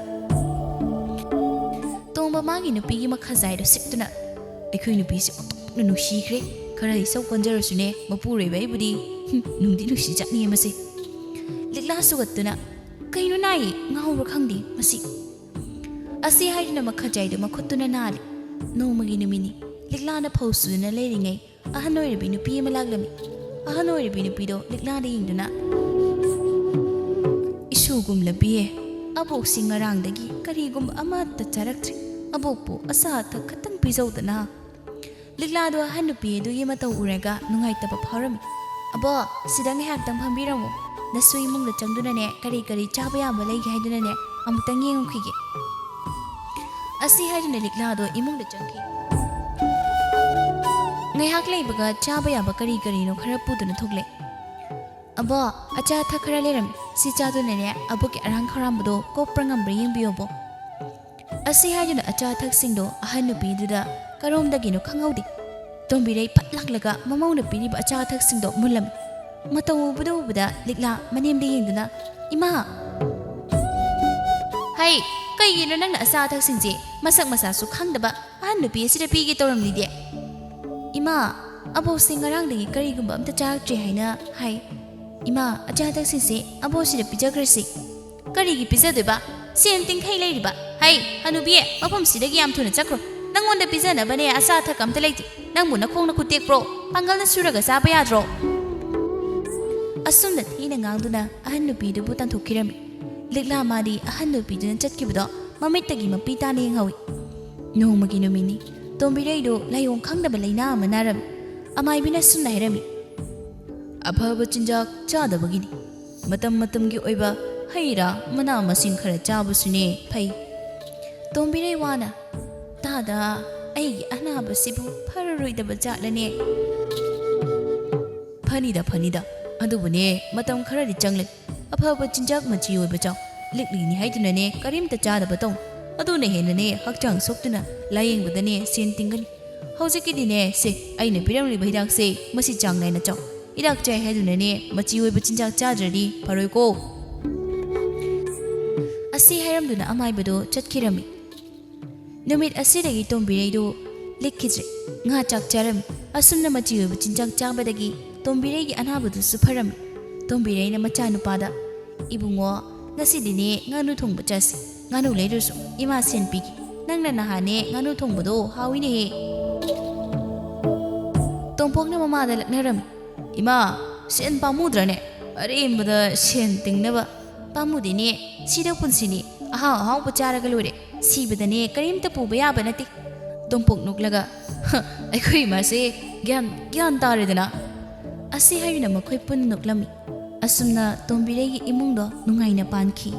ꯇꯣꯝꯕ ꯃꯥꯒꯤ ꯅꯨꯄꯤꯒꯤ ꯃꯈꯥꯖꯥꯏꯗꯣ ꯁꯤꯛꯇꯨꯅ, "ꯑꯩꯈꯣꯏ ꯅꯨꯄꯤꯁꯦ ꯑꯣꯟꯊꯣꯛꯅ ꯅꯨꯡꯁꯤꯈ꯭ꯔꯦ꯫ ꯈꯔ ꯏꯁꯧ ꯀꯟꯖꯔꯁꯨꯅꯦ, ꯃꯄꯨꯔꯣꯏꯕ ꯑꯩꯕꯨꯗꯤ, ꯍꯨꯝ, ꯅꯨꯡꯗꯤ ꯅꯨꯡꯁꯤꯖꯥꯠꯅꯤꯌꯦ ꯃꯁꯦ꯫" ꯂꯤꯛꯂꯥ ꯁꯨꯒꯠꯇꯨꯅ, "ꯀꯩꯅꯣ ꯅꯥꯏꯌꯦ? ꯉꯥꯎꯕ꯭ꯔꯥ ꯈꯪꯗꯦ ꯃꯁꯤ"꯫ ꯑꯁꯤ ꯍꯥꯏꯗꯨꯅ ꯃꯈꯖꯥꯏꯗꯨ ꯃꯈꯨꯠꯇꯨꯅ ꯅꯥꯜꯂꯤ꯫ ꯅꯣꯡꯃꯒꯤ ꯅꯨꯃꯤꯠꯅꯤ꯫ ꯂꯤꯛꯂꯥꯅ ꯐꯧ ꯁꯨꯗꯨꯅ ꯂꯩꯔꯤꯉꯩ ꯑꯍꯟ ꯑꯣꯏꯔꯕꯤ ꯅꯨꯄꯤ ꯑꯃ ꯂꯥꯛꯂꯝꯃꯤ꯫ ꯑꯍꯟ ꯑꯣꯏꯔꯕꯤ ꯅꯨꯄꯤꯗꯣ ꯂꯤꯛꯂꯥꯗ ꯌꯦꯡꯗꯨꯅ, "ꯏꯁꯨꯒꯨꯝꯂꯕꯤꯌꯦ, ꯑꯕꯣꯛꯁꯤ ꯉꯔꯥꯡꯗꯒꯤ ꯀꯔꯤꯒꯨꯝꯕ ꯑꯃꯠꯇ ꯆꯥꯔꯛꯇ꯭ꯔꯤ꯫ ꯑꯕꯣꯛꯄꯨ ꯑꯆꯥ ꯑꯊꯛ ꯈꯛꯇꯪ ꯄꯤꯖꯧꯗꯅ"꯫ ꯂꯤꯛꯂꯥꯗꯣ ꯑꯍꯟ ꯅꯨꯄꯤ ꯑꯗꯨꯒꯤ ꯃꯇꯧ ꯎꯔꯒ ꯅꯨꯡꯉꯥꯏꯇꯕ ꯐꯥꯎꯔꯝꯃꯤ꯫ "ꯑꯕꯣ, ꯁꯤꯗ ꯉꯥꯏꯍꯥꯛꯇꯪ ꯐꯝꯕꯤꯔꯝꯃꯨ꯫ ꯅꯁꯨ ꯏꯃꯨꯡꯗ ꯆꯪꯗꯨꯅꯅꯦ ꯀꯔꯤ ꯀꯔꯤ ꯆꯥꯕ ꯌꯥꯕ ꯂꯩꯒꯦ ꯍꯥꯏꯗꯨꯅꯅꯦ ꯑꯃꯨꯛꯇꯪ ꯌꯦꯡꯉꯨꯈꯤꯒꯦ"꯫ ꯑꯁꯤ ꯍꯥꯏꯗꯨꯅ ꯂꯤꯛꯂꯥꯗꯣ ꯏꯃꯨꯡꯗ ꯆꯪꯈꯤ꯫ ꯉꯥꯏꯍꯥꯛ ꯂꯩꯕꯒ ꯆꯥꯕ ꯌꯥꯕ ꯀꯔꯤ ꯀꯔꯤꯅꯣ ꯈꯔ ꯄꯨꯗꯨꯅ ꯊꯣꯛꯂꯛꯑꯦ꯫ "ꯑꯕꯣ, ꯑꯆꯥ ꯑꯊꯛ ꯈꯔ ꯂꯩꯔꯝꯃꯤ꯫ ꯁꯤ ꯆꯥꯗꯨꯅꯅꯦ ꯑꯕꯣꯛꯀꯤ ꯑꯔꯥꯡ ꯈꯧꯔꯥꯡꯕꯗꯣ ꯀꯣꯛꯄ꯭ꯔꯥ ꯉꯝꯕ꯭ꯔꯥ ꯌꯦꯡꯕꯤꯌꯣꯕꯣ"꯫ ꯑꯁꯤ ꯍꯥꯏꯗꯨꯅ ꯑꯆꯥ ꯑꯊꯛꯁꯤꯡꯗꯣ ꯑꯍꯟ ꯅꯨꯄꯤꯗꯨꯗ ꯀꯔꯣꯝꯗꯒꯤꯅꯣ ꯈꯪꯍꯧꯗꯦ꯫ ꯇꯣꯝꯕꯤꯔꯩ ꯐꯠ ꯂꯥꯛꯂꯒ ꯃꯃꯧꯅ ꯄꯤꯔꯤꯕ ꯑꯆꯥ ꯑꯊꯛꯁꯤꯡꯗꯣ ꯃꯨꯜꯂꯝꯃꯤ꯫ ꯃꯇꯧ ꯎꯕꯗ ꯎꯕꯗ ꯂꯤꯛꯂꯥ ꯃꯅꯦꯝꯗ ꯌꯦꯡꯗꯨꯅ, "ꯏꯃꯥ!" "ꯍꯩ, ꯀꯩꯒꯤꯅꯣ ꯅꯪꯅ ꯑꯆꯥ ꯑꯊꯛꯁꯤꯡꯁꯦ ꯃꯁꯛ ꯃꯁꯥꯁꯨ ꯈꯪꯗꯕ ꯑꯍꯟ ꯅꯨꯄꯤ ꯑꯁꯤꯗ ꯄꯤꯒꯦ ꯇꯧꯔꯝꯂꯤꯗꯤ?" "ꯏꯃꯥ, ꯑꯕꯣꯛꯁꯦ ꯉꯔꯥꯡꯗꯒꯤ ꯀꯔꯤꯒꯨꯝꯕ ꯑꯝꯇ ꯆꯥꯔꯛꯇ꯭ꯔꯦ ꯍꯥꯏꯅ ꯍꯥꯏ꯫ ꯏꯃꯥ, ꯑꯆꯥ ꯑꯊꯛꯁꯤꯡꯁꯦ ꯑꯕꯣꯛꯁꯤꯗ ꯄꯤꯖꯈ꯭ꯔꯁꯤ"꯫ "ꯀꯔꯤꯒꯤ ꯄꯤꯖꯗꯣꯏꯕ? ꯁꯦꯟ ꯇꯤꯡꯈꯩ ꯂꯩꯔꯤꯕ꯫ ꯍꯩ, ꯍꯅꯨꯕꯤ, ꯃꯐꯝꯁꯤꯗꯒꯤ ꯌꯥꯝ ꯊꯨꯅ ꯆꯠꯈ꯭ꯔꯣ꯫ ꯅꯪꯉꯣꯟꯗ ꯄꯤꯖꯅꯕꯅꯦ ꯑꯆꯥ ꯑꯊꯛ ꯑꯝꯇ ꯂꯩꯇꯦ꯫ ꯅꯪꯕꯨ ꯅꯈꯣꯡ ꯅꯈꯨꯠ ꯇꯦꯛꯄ꯭ꯔꯣ? ꯄꯥꯡꯒꯜꯅ ꯁꯨꯔꯒ ꯆꯥꯕ ꯌꯥꯗ꯭ꯔꯣ?" ꯑꯁꯨꯝꯅ ꯊꯤꯅ ꯉꯥꯡꯗꯨꯅ ꯑꯍꯟ ꯅꯨꯄꯤꯗꯨꯕꯨ ꯇꯥꯟꯊꯣꯛꯈꯤꯔꯝꯃꯤ꯫ ꯂꯤꯛꯂꯥ ꯃꯥꯗꯤ ꯑꯍꯟ ꯅꯨꯄꯤꯗꯨꯅ ꯆꯠꯈꯤꯕꯗꯣ ꯃꯃꯤꯠꯇꯒꯤ ꯃꯄꯤ ꯇꯥꯅ ꯌꯦꯡꯍꯧꯏ꯫ ꯅꯣꯡꯃꯒꯤ ꯅꯨꯃꯤꯠꯅꯤ꯫ ꯇꯣꯝꯕꯤꯔꯩꯗꯣ ꯂꯥꯏꯑꯣꯡ ꯈꯪꯗꯕ ꯂꯩꯅꯥ ꯑꯃ ꯅꯥꯔꯝꯃꯤ꯫ ꯑꯃꯥꯏꯕꯤꯅ ꯑꯁꯨꯝꯅ ꯍꯥꯏꯔꯝꯃꯤ, "ꯑꯐꯕ ꯆꯤꯟꯖꯥꯛ ꯆꯥꯗꯕꯒꯤꯅꯤ꯫ ꯃꯇꯝ ꯃꯇꯝꯒꯤ ꯑꯣꯏꯕ ꯍꯩ ꯔꯥ, ꯃꯅꯥ ꯃꯁꯤꯡ ꯈꯔ ꯆꯥꯕꯁꯨꯅꯦ ꯐꯩ"꯫ ꯇꯣꯝꯕꯤꯔꯩ ꯋꯥꯅ, "ꯇꯥꯗ, ꯑꯩꯒꯤ ꯑꯅꯥꯕꯁꯤꯕꯨ ꯐꯔꯔꯣꯏꯗꯕ ꯖꯥꯠꯂꯅꯦ?" "ꯐꯅꯤꯗ, ꯐꯅꯤꯗ꯫ ꯑꯗꯨꯕꯨꯅꯦ, ꯃꯇꯝ ꯈꯔꯗꯤ ꯆꯪꯂꯦ꯫ ꯑꯐꯕ ꯆꯤꯟꯖꯥꯛ ꯃꯆꯤ ꯑꯣꯏꯕ ꯆꯥꯎ꯫ ꯂꯤꯛꯂꯤꯅꯤ ꯍꯥꯏꯗꯨꯅꯅꯦ ꯀꯔꯤꯝꯇ ꯆꯥꯗꯕ ꯇꯧ꯫ ꯑꯗꯨꯅ ꯍꯦꯟꯅꯅꯦ ꯍꯛꯆꯥꯡ ꯁꯣꯛꯇꯨꯅ ꯂꯥꯌꯦꯡꯕꯗꯅꯦ ꯁꯦꯟ ꯇꯤꯡꯒꯅꯤ꯫ ꯍꯧꯖꯤꯛꯀꯤꯗꯤꯅꯦ, ꯁꯦ, ꯑꯩꯅ ꯄꯤꯔꯝꯂꯤꯕ ꯍꯤꯗꯥꯛꯁꯦ ꯃꯁꯤ ꯆꯥꯡ ꯅꯥꯏꯅ ꯆꯥꯎ꯫ ꯍꯤꯗꯥꯛ ꯆꯥꯏ ꯍꯥꯏꯗꯨꯅꯅꯦ ꯃꯆꯤ ꯑꯣꯏꯕ ꯆꯤꯟꯖꯥꯛ ꯆꯥꯗ꯭ꯔꯗꯤ ꯐꯔꯣꯏꯀꯣ"꯫ ꯑꯁꯤ ꯍꯥꯏꯔꯝꯗꯨꯅ ꯑꯃꯥꯏꯕꯗꯣ ꯆꯠꯈꯤꯔꯝꯃꯤ꯫ ꯅꯨꯃꯤꯠ ꯑꯁꯤꯗꯒꯤ ꯇꯣꯝꯕꯤꯔꯩꯗꯨ ꯂꯤꯛꯈꯤꯗ꯭ꯔꯦ꯫ ꯉꯥ ꯆꯥꯛ ꯆꯥꯔꯝꯃꯤ꯫ ꯑꯁꯨꯝꯅ ꯃꯆꯤ ꯑꯣꯏꯕ ꯆꯤꯟꯖꯥꯛ ꯆꯥꯕꯗꯒꯤ ꯇꯣꯝꯕꯤꯔꯩꯒꯤ ꯑꯅꯥꯕꯗꯨꯁꯨ ꯐꯔꯝꯃꯤ꯫ ꯇꯣꯝꯕꯤꯔꯩꯅ ꯃꯆꯥꯅꯨꯄꯥꯗ, "ꯏꯕꯨꯡꯉꯣ, "ꯉꯁꯤꯗꯤꯅꯦ ꯉꯥꯅꯨ ꯊꯣꯡꯕ ꯆꯥꯁꯤ꯫ ꯉꯥꯅꯨ ꯂꯩꯔꯨꯁꯨ, ꯏꯃꯥ ꯁꯦꯟ ꯄꯤꯒꯦ꯫ ꯅꯪꯅ ꯅꯍꯥꯟꯅꯦ ꯉꯥꯅꯨ ꯊꯣꯡꯕꯗꯣ ꯍꯥꯎꯏꯅꯦꯍꯦ"꯫ ꯇꯣꯝꯄꯣꯛꯅ ꯃꯃꯥꯗ ꯂꯛꯅꯔꯝꯃꯤ꯫ "ꯏꯃꯥ, ꯁꯦꯟ ꯄꯥꯝꯃꯨꯗ꯭ꯔꯅꯦ? ꯑꯔꯦꯝꯕꯗ ꯁꯦꯟ ꯇꯤꯡꯅꯕ꯫ ꯄꯥꯝꯃꯨꯗꯦꯅꯦ, ꯁꯤꯗꯧ ꯄꯨꯟꯁꯤꯅꯤ꯫ ꯑꯍꯥꯎ ꯑꯍꯥꯎꯕ ꯆꯥꯔꯒ ꯂꯣꯏꯔꯦ꯫ ꯁꯤꯕꯗꯅꯦ ꯀꯔꯤꯝꯇ ꯄꯨꯕ ꯌꯥꯕ ꯅꯠꯇꯦ"꯫ ꯇꯣꯝꯄꯣꯛ ꯅꯣꯛꯂꯒ, "ꯍ, ꯑꯩꯈꯣꯏ ꯏꯃꯥꯁꯦ ꯒ꯭ꯌꯥꯟ, ꯒ꯭ꯌꯥꯟ ꯇꯥꯔꯦꯗꯅ"꯫ ꯑꯁꯤ ꯍꯥꯏꯗꯨꯅ ꯃꯈꯣꯏ ꯄꯨꯟꯅ ꯅꯣꯛꯂꯝꯃꯤ꯫ ꯑꯁꯨꯝꯅ ꯇꯣꯝꯕꯤꯔꯩꯒꯤ ꯏꯃꯨꯡꯗꯣ ꯅꯨꯡꯉꯥꯏꯅ ꯄꯥꯟꯈꯤ꯫